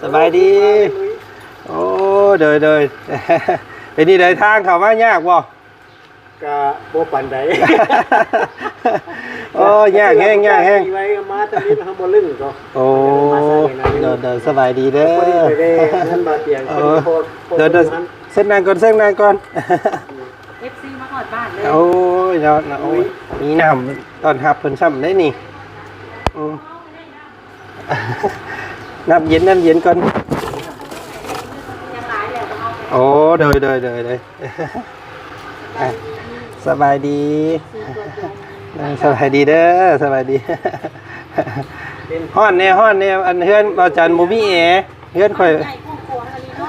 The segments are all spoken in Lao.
ສະບາຍດີ. ໂອ້ ໂດຍໆ ເປັນຈັ່ງໃດ ທາງເຂົ້າມາຍາກບໍ່? ກະບໍ່ປານໃດ. ໂອ້ ຍາກແຮງ ຍາກແຮງ. ໄວ້ມາແຕ່ນີ້ເຮົາບໍ່ລຶ້ງກໍ ໂອ້ ມາໃສ່ນະ. ໂດຍໆ ສະບາຍດີເດີ. ພໍດີໄປແວ່ເຮືອນບ່າວຕຽງ ໂອ້ ພໍດີພໍ ໂດຍໆ ເຊີນນັ່ງກ່ອນ ເຊີນນັ່ງກ່ອນ. ເອັຟຊີມາຮອດບ້ານເລີຍ. ໂອ້ຍເນາະ ໂອ້ຍ ມີນ້ຳຕ້ອນຮັບເພິ່ນຊ້ຳເດ້ນີ້. ອືມ ນ້ຳເຢັນ ນ້ຳເຢັນກ່ອນ. ໂອ້ ໂດຍໆ ອ່ະ ສະບາຍດີ ເອີ ສະບາຍດີເດີ ສະບາຍດີ. ຮ້ອນແດ່ ຮ້ອນແດ່ ອັນເຮືອນບ່າວຈັນບໍ່ມີແອ ເຮືອນຂ້ອຍ ໃຫຍ່ກວ້າງຂວາງອີ່ຫຼີເນາະ.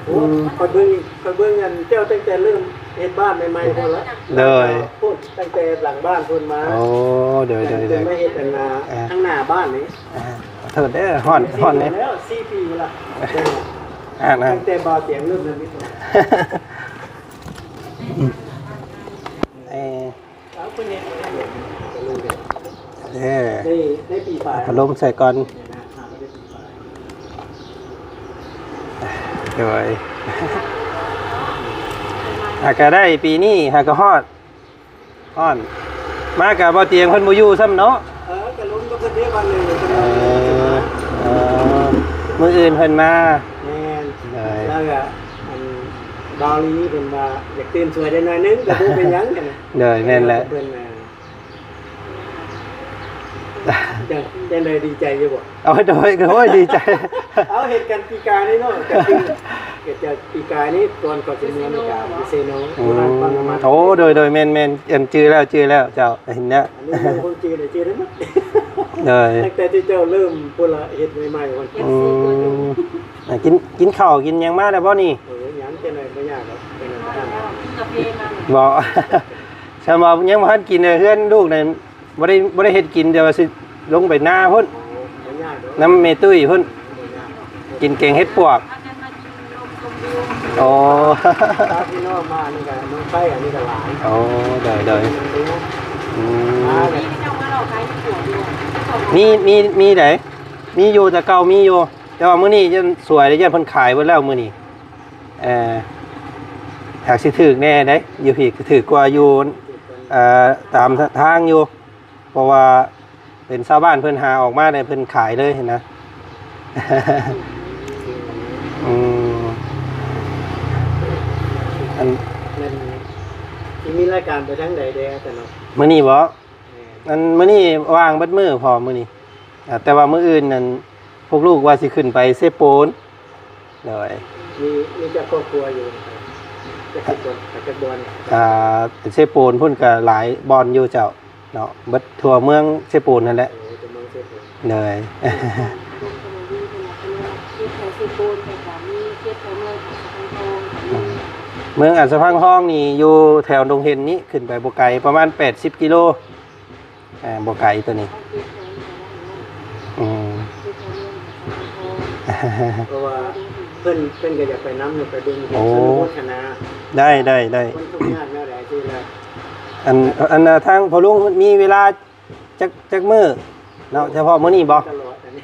ໂອ້ ອືມ ຂ້ອຍເບິ່ງ ຂ້ອຍເບິ່ງອັນເຈົ້າຕັ້ງແຕ່ເລີ່ມເຮັດບ້ານໃໝ່ໆພຸ້ນລະ. ໂດຍ ພຸ້ນ ຕັ້ງແຕ່ຫຼັງບ້ານພຸ້ນມາ. ໂອ້ ໂດຍໆ ຈົນມາເຮັດອັນນາ ອ່າ ທາງໜ້າບ້ານນີ້. ອ່າ ຂໍໂທດເດີ ຮ້ອນ ຮ້ອນແດ່. ສີ່ປີແລ້ວ ອ່າ ຕັ້ງແຕ່ບ່າວຕຽງເລີ່ມເຮັດ. ເອີ ເອີ ໄດ້ ໄດ້ປີປາຍ ພັດລົມໃສ່ກ່ອນ. ໂດຍ ຫາກະໄດ້ປີນີ້ ຫາກະຮອດ ຮ້ອນ ມາກະບໍ່ຕຽງເພິ່ນບໍ່ຢູ່ຊ້ຳເນາະ. ເອີ ກະລົມກັບເພິ່ນເດ້ ວັນໜຶ່ງ. ເອີ ເອີ ມື້ອື່ນເພິ່ນມາ. ແມ່ນ ໂດຍ ແລ້ວກະອັນ ບ່າວລີເພິ່ນວ່າຢາກຕື່ນສວຍໄດ້ໜ້ອຍໜຶ່ງ ກະບໍ່ເປັນຫຍັງ. ໂດຍ ແມ່ນແຫຼະ ເພິ່ນ ຈັ່ງ ຈັ່ງໃດ ດີໃຈຢູ່ບໍ່? ໂອ້ຍ ໂດຍ ໂອ້ຍ ດີໃຈ. ເອົາ ເຮັດກັນປີກາຍນີ້ເນາະ ກະຄືເຮັດກັນປີກາຍນີ້ ກ່ອນກ່ອນຊິເມືອອາເມລິກາ ຢູ່ເຊໂນ ອືມ ຢູ່ຮ້ານປ້ຳນ້ຳມັນ. ໂອ້ ໂດຍ ໂດຍ ແມ່ນ ແມ່ນ ອັນ ຈື່ແລ້ວ ຈື່ແລ້ວເຈົ້າ ເຫັນແລ້ວ. ອັນນີ້ເລື່ອງຄົນຈື່ໄດ້ຈື່ໄດ້ໝົດ. ໂດຍ ຕັ້ງແຕ່ທີ່ເຈົ້າເລີ່ມພຸ້ນລະ ເຮັດໃໝ່ໆ ພຸ້ນ. ອືມ ອ່າ ກິນ ກິນເຂົ້າກິນຫຍັງມາແລ້ວບໍ່ນີ້? ເອີ ຍັງ ຈັກໜ້ອຍບໍ່ຍາກດອກ ຈັກໜ້ອຍບໍ່ຍາກດອກ. ບໍ່ ຊັ້ນວ່າຍັງບໍ່ທັນກິນເລີຍ ເຮືອນລູກນັ້ນ ບໍ່ໄດ້ ບໍ່ໄດ້ເຮັດກິນ ແຕ່ວ່າຊິລົງໄປນາພຸ້ນ ໂອ້ ບໍ່ຍາກດອກ ນຳແມ່ຕຸ້ຍພຸ້ນ ບໍ່ຍາກ ກິນແກງເຫັດປວກ. ໂອ້ ພີ່ນ້ອງມານີ້ກະນ້ອງໄຟອັນນີ້ກະຫຼາຍ. ໂອ້ ໂດຍໆ ອືມ ມີ ມີ ມີໃດ ມີຢູ່ ແຕ່ເກົ່າມີຢູ່ ແຕ່ວ່າມື້ນີ້ຢ້ານສວຍ ຢ້ານເພິ່ນຂາຍເບິດແລ້ວມື້ນີ້. ເອີ ຫາກຊິຖືກແດ່ເດ້ ຢູ່ພີ້ຖືກກວ່າຢູ່ ເອີ ຕາມທາງຢູ່ ເພາະວ່າເປັນຊາວບ້ານເພິ່ນຫາອອກມາໄດ້ ເພິ່ນຂາຍເລີຍຫັ້ນນະ. ອືມ ອັນ ແມ່ນ ຊິມີລາຍການໄປທາງໃດແດ່ຊັ້ນເນາະ ມື້ນີ້ບໍ? ແມ່ນ ອັນ ມື້ນີ້ວ່າງເບິດມື້ພໍມື້ນີ້ ອ່າ ແຕ່ວ່າມື້ອື່ນນັ້ນ ພວກລູກວ່າຊິຂຶ້ນໄປເຊໂປນ. ໂດຍ ມີ ມີຈັກຄອບຄົວຢູ່ ຈັກສິບບ່ອນ ຈັກບ່ອນ? ອ່າ ເຊໂປນພຸ້ນກະຫຼາຍບ່ອນຢູ່ເຈົ້າເນາະ ເບິດທົ່ວເມືອງເຊໂປນຫັ້ນແຫຼະ. ໂອ້ ທົ່ວເມືອງເຊໂປນ. ໂດຍ ເມືອງອາດສະພັງທອງນີ້ຢູ່ແຖວດົງເຫັນນີ້ ຂຶ້ນໄປບໍ່ໄກ ປະມານແປດສິບກິໂລ. ອ່າ ບໍ່ໄກໂຕນີ້. ອືມ ເພາະວ່າເພິ່ນ ເພິ່ນກະຢາກໄປນຳ ຢາກໄປເບິ່ງ ໂອ້ ຊົນນະບົດຫັ້ນນະ. ໄດ້ ໄດ້ ໄດ້ ຄົນທຸກຍາກແນວໃດຊີ້ລະ. ອັນ ອັນ ທາງພໍ່ລຸງມີເວລາຈັກ ຈັກມື້ເນາະ ສະເພາະມື້ນີ້ບໍ? ມີຕະຫຼອດອັນນີ້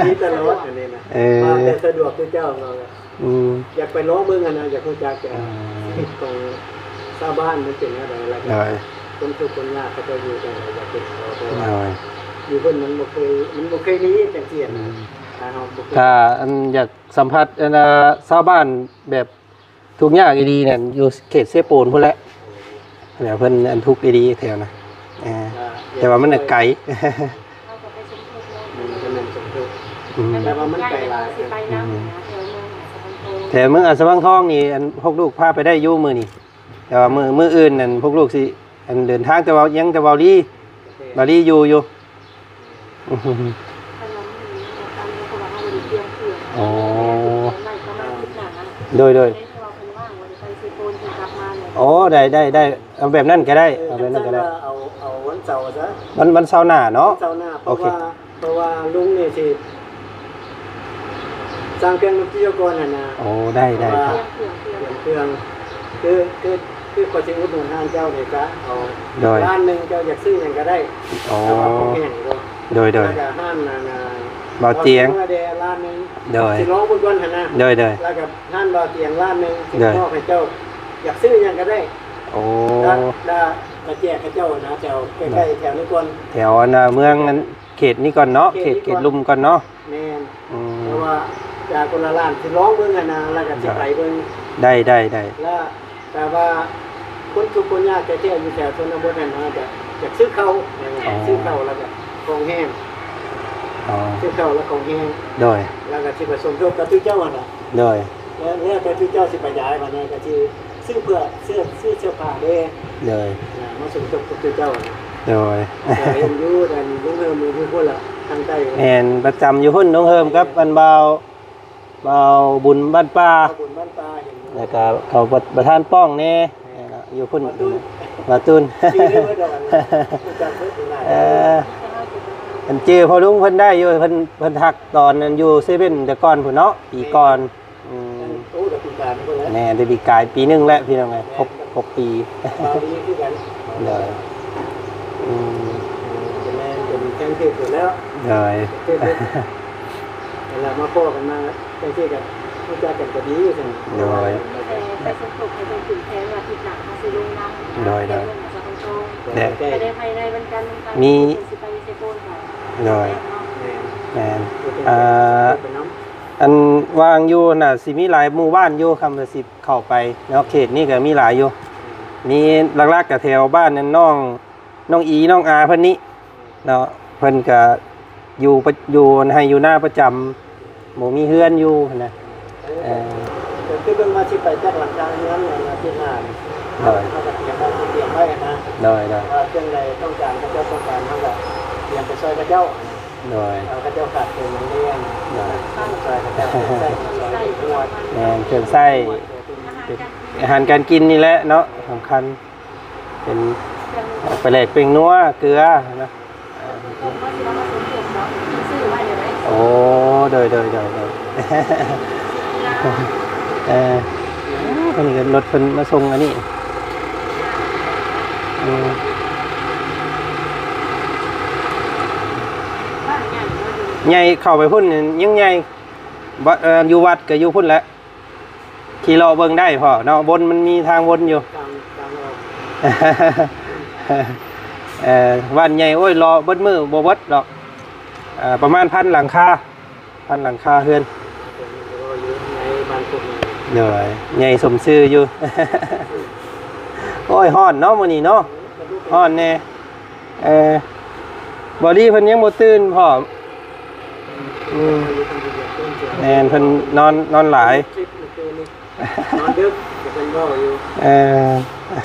ມີຕະຫຼອດອັນນີ້ນະ. ເອີ ມາແຕ່ສະດວກຄືເຈົ້າເນາະ. ອືມ ຢາກໄປລອງເບິ່ງຫັ້ນນະ ຢາກຮູ້ຈັກ ອືມ ຊີວິດຂອງຊາວບ້ານມັນເປັນແນວໃດ ແລ້ວກະ ໂດຍ ຄົນທຸກຄົນຍາກເຂົາເຈົ້າຢູ່ຈັ່ງໃດ ຢາກເຫັນເນາະ ເພາະວ່າ ໂດຍ ຢູ່ເພິ່ນມັນບໍ່ເຄີຍ ມັນບໍ່ເຄີຍມີຈັ່ງຊີ້ນະ. ອືມ ຖ້າເຮົາບໍ່ເຄີຍ ຖ້າອັນຢາກສຳຜັດ ອັນ ຊາວບ້ານແບບ ທຸກຍາກອີ່ຫຼີນັ້ນ ຢູ່ເຂດເຊໂປນພຸ້ນແຫຼະ ແບບເພິ່ນອັນທຸກອີ່ຫຼີແຖວນະ. ເອີ ແຕ່ວ່າມັນນະໄກ ມັນກະແມ່ນສົມທົບ ອືມ ແຕ່ວ່າມັນໄກຫຼາຍ. ອືມ ແຖວເມືອງອາດສະພັງທອງນີ້ ອັນພວກລູກພາໄປໄດ້ຢູ່ມື້ນີ້ ແຕ່ວ່າມື້ ມື້ອື່ນນັ້ນພວກລູກຊິ ອັນເດີນທາງ ແຕ່ວ່າຍັງແຕ່ເວົ້າລີ ເວົ້າລີຢູ່ ຢູ່. ໂອ້ ໂດຍ ໂດຍ ໂອ້ ໄດ້ ໄດ້ ໄດ້ ເອົາແບບນັ້ນກະໄດ້ ເອີ ເອົາແບບນັ້ນກະໄດ້ ເອົາ ເອົາວັນເສົາຊະ ວັນ ວັນເສົາໜ້າເນາະ. ວັນເສົາໜ້າ ໂອເຄ ເພາະວ່າ ເພາະວ່າລຸງນີ້ຊິ ສ້າງເຄື່ອງນຳກິດຈະກອນຫັ້ນນະ. ໂອ້ ໄດ້ ໄດ້ ເພາະວ່າ ຕຽມເຄື່ອງ ຄື ຄື ຄືຂ້ອຍຊິອຸດໜູນຮ້ານເຈົ້ານີ້ ກະເອົາ ໂດຍ ລ້ານໜຶ່ງ ເຈົ້າຢາກຊື້ຫຍັງກະໄດ້. ໂອ້ ແຕ່ວ່າພໍແຫ້ງເນາະ. ໂດຍ ໂດຍ ແລ້ວກະຮ້ານອັນນ່າ ບ່າວຈຽງ ເອົາເອົາແດ່ລ້ານໜຶ່ງ ໂດຍ ຊິລອງເບິ່ງກ່ອນຫັ້ນນະ ໂດຍໆ ແລ້ວກໍຮ້ານບ່າວຈຽງລ້ານໜຶ່ງ ໂດຍ ຊິມອບໃຫ້ເຈົ້າ ຢາກຊື້ຫຍັງກໍໄດ້ ໂອ້ ລະ ລະ ລະແຈກເຂົາເຈົ້ານະ ແຖວໃກ້ໆແຖວນີ້ກ່ອນ ແຖວອັນນ່າເມືອງອັນເຂດນີ້ກ່ອນເນາະ ເຂດ ເຂດ ເຂດລຸ່ມກ່ອນເນາະ ແມ່ນ ອືມ ເພາະວ່າຈາກຄົນລະລ້ານ ຊິລອງເບິ່ງຫັ້ນນະ ແລ້ວກໍຊິໄປເບິ່ງ ໄດ້ ໄດ້ ໄດ້ ລະ ແຕ່ວ່າຄົນທຸກຄົນຍາກແທ້ໆ ຢູ່ແຖວຊົນນະບົດຫັ້ນນະ ຈະ ຈະຊື້ເຂົ້າ ຊື້ເຂົ້າ ແລ້ວກໍຂອງແຫ້ງ ອໍ ຊື້ເຂົ້າ ແລະ ຂອງແຫ້ງ ໂດຍ ແລ້ວກໍຊິໄປສົມທົບກັບຈຸເຈົ້າຫັ້ນນະ ໂດຍ ແລ້ວ ແລ້ວແຕ່ຈຸເຈົ້າຊິໄປຢາຍ ບັດນີ້ກໍຊິຊື້ເພື່ອເສື້ອ ຊື້ເສື້ອຜ້າແດ່ ໂດຍ ອ່າ ມາສົມທົບກັບຈຸເຈົ້າຫັ້ນນະ ໂດຍ ກໍເຫັນຢູ່ ແຕ່ລຸງເຮີມຢູ່ພຸ້ນລະ ທາງໃຕ້ ແມ່ນ ປະຈຳຢູ່ພຸ້ນ ລຸງເຮີມກັບອັນບ່າວ ບ່າວບຸນບ້ານປ່າ ບ່າວບຸນບ້ານປ່າ ເຫັນ ແລ້ວກໍເຂົາປະ ປະທານປ້ອງແດ່ ແມ່ນ ຢູ່ພຸ້ນ ບ່າວຕູນ ບ່າວຕູນ ຊື່ເລີຍ ຮູ້ຈັກເບິດຢູ່ນະ ເອີ ເພິ່ນຈື່ພໍ່ລຸງເພິ່ນໄດ້ຢູ່ ເພິ່ນ ເພິ່ນທັກຕອນນັ້ນຢູ່ເຊເວັ່ນແຕ່ກ່ອນພຸ້ນເນາະ ປີກ່ອນ ອືມ ໂອ້ ແຕ່ປີກາຍພຸ້ນແຫຼະ ແມ່ນ ແຕ່ປີກາຍປີໜຶ່ງແຫຼະ ພີ່ນ້ອງເອີຍ ແມ່ນ ຄົບ ຄົບປີ ມາດີຄືກັນ ໂດຍ ອືມ ເອີ ແມ່ນ ເປັນແຂ້ງເທບຢູ່ແລ້ວ ໂດຍ ເທບເລີຍ ເວລາມາພໍ້ກັນມາ ຈັ່ງຊີ້ກໍຮູ້ຈັກກັນກໍດີວ່າຊັ້ນ ໂດຍ ແຕ່ໄປສົມທົບໃຫ້ເພິ່ນຂຶ້ນແພງວ່າທິດໜ້າເຮົາຊິລົງນຳ ໂດຍ ໂດຍ ແຕ່ເພິ່ນກໍບໍ່ຕ້ອງໂທ ແຕ່ ແຕ່ໄດ້ໃຜໄດ້ບັນກັນນຳກັນ ມີ ເພິ່ນຊິໄປເຊໂປນກໍ ໂດຍ ແມ່ນ ແມ່ນ ເອີ ອັນວ່າງຢູ່ນະ ຊິມີຫຼາຍໝູ່ບ້ານຢູ່ ຄຳວ່າຊິເຂົ້າໄປເນາະ ເຂດນີ້ກໍມີຫຼາຍຢູ່ ມີຫຼັກໆກໍແຖວບ້ານນັ້ນ ນ້ອງ ນ້ອງອີ ນ້ອງອາເພິ່ນນີ້ ເນາະ ເພິ່ນກະຢູ່ປະ ຢູ່ໄຮ່ຢູ່ນາປະຈຳ ບໍ່ມີເຮືອນຢູ່ຫັ້ນນະ ເອີ ເອີ ກໍຄືເບິ່ງວ່າຊິໄປຈັກຫຼັງຄາເຮືອນ ອາທິດໜ້ານີ້ ໂດຍ ເຮົາກໍຕຽມໄວ້ ຕຽມໄວ້ນະ ໂດຍ ໂດຍ ວ່າຈັ່ງໃດຕ້ອງການ ເຂົາເຈົ້າຕ້ອງການ ເຮົາກໍຕຽມໄປຊ່ອຍເຂົາເຈົ້າ ໂດຍ ເອີ ເຂົາເຈົ້າຂາດເຂີນຫຍັງແດ່ ໂດຍ ຊ່ອຍເຂົາເຈົ້າ ເຄື່ອງໃຊ້ ເຄື່ອງໃຊ້ ແມ່ນ ເຄື່ອງໃຊ້ ອາຫານການກິນນີ້ແຫຼະເນາະ ສຳຄັນ ເປັນປາແດກ ແປ້ງນົວ ເກືອນະ ໂອ້ ໂດຍ ໂດຍ ໂດຍ ໂດຍ ເອີ ອັນນີ້ກໍລົດເພິ່ນມາສົ່ງອັນນີ້ ອືມ ໃຫຍ່ເຂົ້າໄປພຸ້ນຍັງໃຫຍ່ ບ- ເອີ ຢູ່ວັດກໍຢູ່ພຸ້ນແຫຼະ ຂີ່ເລາະເບິ່ງໄດ້ພໍ່ເນາະ ວົນ ມັນມີທາງວົນຢູ່ ທາງ ທາງອອກ ເອີ ບ້ານໃຫຍ່ ໂອ້ຍ ເລາະເບິດມື້ບໍ່ເບິດດອກ ເອີ ປະມານພັນຫຼັງຄາ ພັນຫຼັງຄາເຮືອນ ໂດຍ ໃຫຍ່ສົມຊື່ຢູ່ ໂອ້ຍ ຮ້ອນເນາະ ມື້ນີ້ເນາະ ຮ້ອນແດ່ ເອີ ບໍ່ລີເພິ່ນຍັງບໍ່ຕື່ນພ້ອມ ອືມ ແມ່ນ ເພິ່ນນອນ ນອນຫຼາຍ ນອນດຶກ ເພິ່ນເວົ້າຢູ່ ເອີ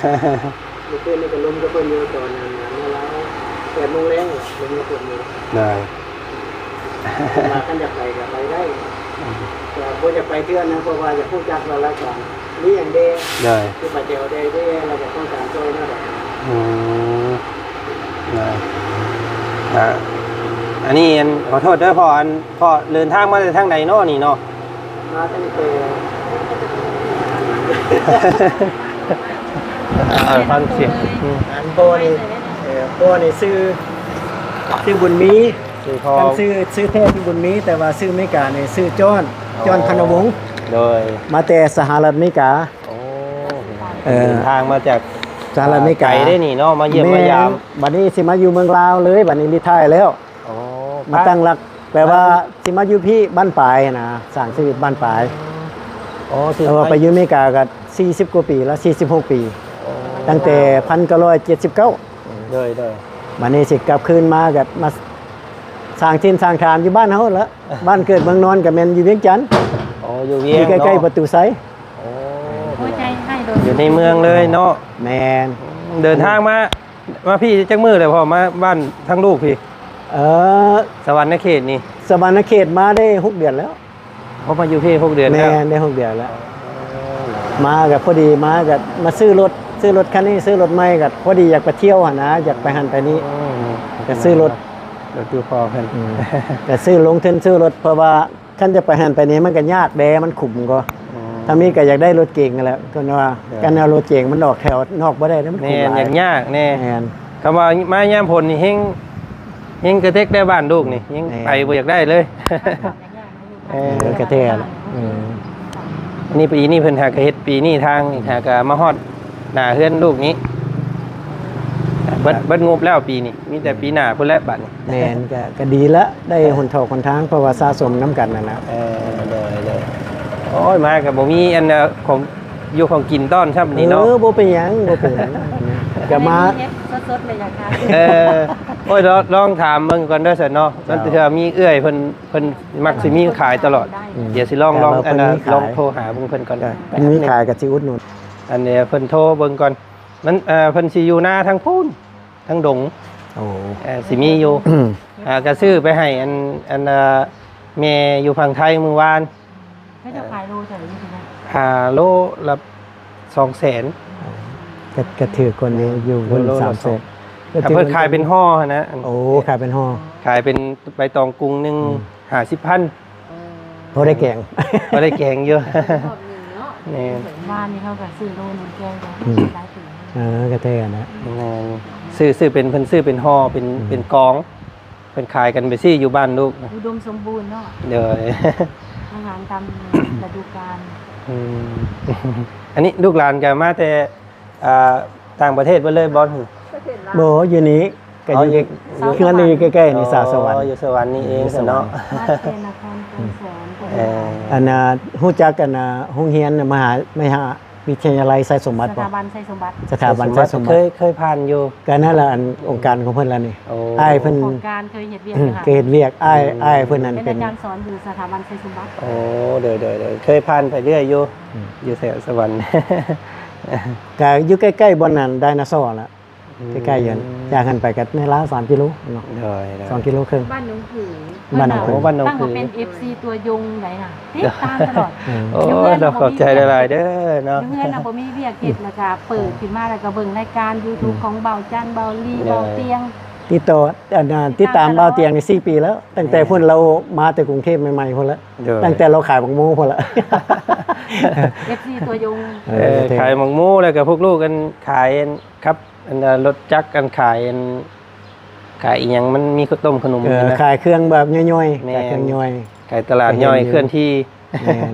ມື້ຄືນນີ້ກໍລົມກັບເພິ່ນຢູ່ຕອນນັ້ນນະ ເມື່ອລາວ ແປດໂມງແລງ ລົມກັບເພິ່ນຢູ່ ໂດຍ ເພິ່ນວ່າຄັນຢາກໄປກໍໄປໄດ້ ອືມ ແຕ່ບໍ່ຢາກໄປເທື່ອນະ ເພາະວ່າຢາກຮູ້ຈັກວ່າລາຍການ ມີຫຍັງແດ່ ໂດຍ ຄືໄປແຖວໃດແດ່ ແລ້ວກໍຕ້ອງການຊ່ອຍແນວໃດ ອືມ ໂດຍ ອ່າ ອັນນີ້ ອັນ ຂໍໂທດເດີພໍ່ ອັນ ພໍ່ເດີນທາງມາແຕ່ທາງໃດເນາະນີ້ເນາະ? ມາຕັ້ງແຕ່ ເອີ ຟັງສຽງ ອືມ ອັນພໍ່ນີ້ ເອີ ພໍ່ນີ້ຊື່ ຊື່ບຸນມີ ຊື່ພໍ່ ຄັນຊື່ ຊື່ແທ້ຊື່ບຸນມີ ແຕ່ວ່າຊື່ອາເມລິການີ້ຊື່ຈອນ ອໍ ຈອນ ພັນນະວົງ ໂດຍ ມາແຕ່ສະຫະລັດອາເມລິກາ. ໂອ້ ເອີ ເດີນທາງມາຈາກສະຫະລັດອາເມລິກາ ໄກເດ້ນີ້ເນາະ ມາຢ້ຽມມາຢາມ ແມ່ນ ບັດນີ້ຊິມາຢູ່ເມືອງລາວເລີຍ ບັດນີ້ລີ້ທາຍແລ້ວ ອໍ ມາຕັ້ງຫຼັກ ແປວ່າຊິມາຢູ່ພີ້ບ້ານປາຍນະ ສ້າງຊີວິດບ້ານປາຍ ອໍ ແຕ່ວ່າໄປຢູ່ອາເມລິກາກໍສີ່ສິບກວ່າປີແລ້ວ ສີ່ສິບຫົກປີ ອໍ ຕັ້ງແຕ່ພັນເກົ້າຮ້ອຍເຈັດສິບເກົ້າ ໂດຍ ໂດຍ ບັດນີ້ຊິກັບຄືນມາກໍມາສ້າງຖິ່ນສ້າງຖານຢູ່ບ້ານເຮົາຫັ້ນລະ ບ້ານເກີດເມືອງນອນກໍແມ່ນຢູ່ວຽງຈັນ ອໍ ຢູ່ວຽງ ຢູ່ໃກ້ໆ ເນາະ ປະຕູໄຊ ໂອ້ ຢູ່ໃນເມືອງເລີຍເນາະ ແມ່ນ ເດີນທາງມາ ມາພີ້ຈັກມື້ແລ້ວພໍ່ ມາບ້ານທາງລູກພີ້ ເອີ ສະຫວັນນະເຂດນີ້ ສະຫວັນນະເຂດມາໄດ້ຫົກເດືອນແລ້ວ ເຂົ້າມາຢູ່ພີ້ຫົກເດືອນແລ້ວ ແມ່ນ ໄດ້ຫົກເດືອນແລ້ວ ມາກໍພໍດີ ມາກໍມາຊື້ລົດ ຊື້ລົດຄັນນີ້ ຊື້ລົດໃໝ່ ກໍພໍດີຢາກໄປທ່ຽວຫັ້ນນະ ຢາກໄປຫັ້ນໄປນີ້ ກໍຊື້ລົດ ລົດຢູ່ພໍ່ເພິ່ນ ອືມ ກໍຊື້ລົງທຶນຊື້ລົດ ເພາະວ່າ ຄັນຈະໄປຫັ້ນໄປນີ້ມັນກໍຍາກແດ່ ມັນຂຸມກໍ ອືມ ທາງນີ້ກໍຢາກໄດ້ລົດເກັງຫັ້ນແຫຼະ ເພິ່ນວ່າ ໂດຍ ຄັນເອົາລົດເກັງມັນອອກແຖວນອກບໍ່ໄດ້ເດ້ ມັນຂຸມຫຼາຍ ແມ່ນ ຍາກແດ່ ແມ່ນ ຄຳວ່າມາຍາມຝົນນີ້ແຮ່ງ ຍັງກະເຕັກໄດ້ບ້ານລູກນີ້ ຍັງ ແມ່ນ ໄປບໍ່ຢາກໄດ້ເລີຍ. ເອີ ເອີ ກະແທ້ລະ ເອີ ອັນນີ້ປີນີ້ເພິ່ນຫາກະເຮັດ ປີນີ້ທາງນີ້ຫາກະມາຮອດໜ້າເຮືອນລູກນີ້ ເບິດ ເບິດງົບແລ້ວປີນີ້ ມີແຕ່ປີໜ້າພຸ້ນແຫຼະບາດນີ້. ແມ່ນ ກະ ກະດີລະ ໄດ້ຫົນຖອກຫົນທາງ ເພາະວ່າສະສົມນຳກັນຫັ້ນນະ. ເອີ ໂດຍ ໂດຍ ໂອ້ຍ ມາກະບໍ່ມີອັນ ຂອງຢູ່ຂອງກິນຕ້ອນຊ້ຳນີ້ເນາະ. ເອີ ບໍ່ເປັນຫຍັງ ບໍ່ເປັນຫຍັງ ກະມາ ເຮັດສົດໆເລີຍຢາກທານ. ເອີ ໂອ້ຍ ລອງ ລອງຖາມເບິ່ງກ່ອນເດີຊັ້ນເນາະ. ເຈົ້າ ລາງເທື່ອມີເອື້ອຍເພິ່ນ ເພິ່ນມັກຊິມີຂາຍຕະຫຼອດ. ອືມ ດຽວຊິລອງ ລອງ ແຕ່ວ່າເພິ່ນມີຂາຍ ອັນນ່າ ລອງໂທຫາເບິ່ງເພິ່ນກ່ອນ. ເຈົ້າ ເພິ່ນມີຂາຍກະຊິອຸດໜູນ. ອັນນີ້ເພິ່ນໂທເບິ່ງກ່ອນ ມັນ ເອີ ເພິ່ນຊິຢູ່ນາທາງພຸ້ນ ທາງດົງ. ໂອ້ ເອີ ຊິມີຢູ່ ອືມ ອ່າ ກະຊື້ໄປໃຫ້ອັນ ອັນ ເອີ ແມ່ຢູ່ຝັ່ງໄທມື້ວານ. ເຂົາເຈົ້າຂາຍໂລເທົ່າໃດຢູ່ທີ່ນັ້ນ? ອ່າ ໂລລະສອງແສນ. ກະ ກະຖືກກວ່ານີ້ ຢູ່ພຸ້ນ ໂລລະສາມແສນ. ສອງ ກະຖືກ ເພິ່ນຂາຍເປັນຫໍ່ຫັ້ນນະ. ໂອ້ ຂາຍເປັນຫໍ່ ຂາຍເປັນໃບຕອງກຸງໜຶ່ງ ອືມ ຫ້າສິບພັນ. ພໍໄດ້ແກງ ພໍໄດ້ແກງຢູ່ ຮອບໜຶ່ງເນາະ. ແມ່ນ ບ້ານນີ້ເຮົາກະຊື້ໂລໜຶ່ງແກງກະ ອືມ ຫຼາຍເຕີບ. ເອີ ກະແທ້ນະ. ແມ່ນ ຊື້ ຊື້ເປັນ ເພິ່ນຊື້ເປັນຫໍ່ ເປັນ ອືມ ເປັນກອງ ເພິ່ນຂາຍກັນໄປຊີ້ຢູ່ບ້ານລູກ. ອຸດົມສົມບູນເນາະ. ໂດຍ ອາຫານຕາມລະດູການ. ອືມ ອັນນີ້ລູກຫຼານກະມາແຕ່ ອ່າ ຕ່າງປະເທດເບິດເລີຍບໍ່? ບໍ່ ຢູ່ນີ້ ກະ ອໍ ຢູ່ ຢູ່ ເຮືອນນີ້ໃກ້ໆນີ້ ສາວສະຫວັນ. ອໍ ຢູ່ສະຫວັນນີ້ເອງຊັ້ນເນາະ. ມາແຕ່ນະຄອນໄກແສນ. ເອີ ອັນນ່າ ຮູ້ຈັກ ອັນນ່າ ໂຮງຮຽນ ມະຫາ ມະຫາວິທະຍາໄລໄຊສົມບັດບໍ່? ສະຖາບັນໄຊສົມບັດ. ສະຖາບັນໄຊສົມບັດ ເຄີຍ ເຄີຍຜ່ານຢູ່. ກະນັ້ນລະ ອັນ ອືມ ອົງການຂອງເພິ່ນລະນີ້. ໂອ້ ອ້າຍເພິ່ນ ໂຄງການເຄີຍເຮັດວຽກ ອືມ ຢູ່ຫັ້ນ ເຄີຍເຮັດວຽກ ອ້າຍ ອືມ ອ້າຍເພິ່ນນັ້ນເປັນ ເປັນອາຈານສອນຢູ່ສະຖາບັນໄຊສົມບັດ. ໂອ້ ໂດຍ ໂດຍ ໂດຍ ເຄີຍຜ່ານໄປເລື້ອຍຢູ່. ອືມ ຢູ່ແຖວສະຫວັນ ກະຢູ່ໃກ້ໆບ່ອນນັ້ນ ໄດນາຊໍລະ. ອືມ ໃກ້ໆຢູ່ຫັ້ນ ຈາກຫັ້ນໄປກະໃນລາວສາມກິໂລເນາະ. ໂດຍ ໂດຍ ສອງກິໂລເຄິ່ງ. ບ້ານໜອງຜື ບ້ານໜອງຜື ໂອ້ ບ້ານໜອງຜື ຕັ້ງວ່າເປັນເອັຟຊີຕັວຍົງໃດນະ ຕິດຕາມຕະຫຼອດ. ເອີ ເອີ ເນາະ ຂອບໃຈຫຼາຍໆເດີເນາະ. ຢູ່ເຮືອນນະບໍ່ມີວຽກເຮັດ ແລ້ວກະເປີດຂຶ້ນມາ ແລ້ວກະເບິ່ງລາຍການຢູທູບ ອືມ ຂອງບ່າວຈັນ ບ່າວລີ ເອີ ບ່າວຕຽງ. ຕິດຕໍ່ ອັນ ຕິດຕາມບ່າວຕຽງນີ້ສີ່ປີແລ້ວ ຕັ້ງແຕ່ພຸ້ນລາວມາແຕ່ກຸງເທບໃໝ່ໆພຸ້ນລະ. ໂດຍ ຕັ້ງແຕ່ລາວຂາຍໝາກໂມພຸ້ນລະ ເອັຟຊີຕັວຍົງ. ເອີ ເອີ ຂາຍໝາກໂມ ແລ້ວກະພວກລູກກັນຂາຍ ອັນ ຂັບ ອັນ ລົດຈັກ ອັນ ຂາຍ ອັນ ຂາຍອີ່ຫຍັງ ມັນມີເຂົ້າຕົ້ມຂະໜົມ. ເອີ ຫັ້ນນະ ຂາຍເຄື່ອງແບບຍ່ອຍໆ. ແມ່ນ ຂາຍເຄື່ອງຍ່ອຍ ຂາຍຕະຫຼາດຍ່ອຍເຄື່ອນທີ່. ແມ່ນ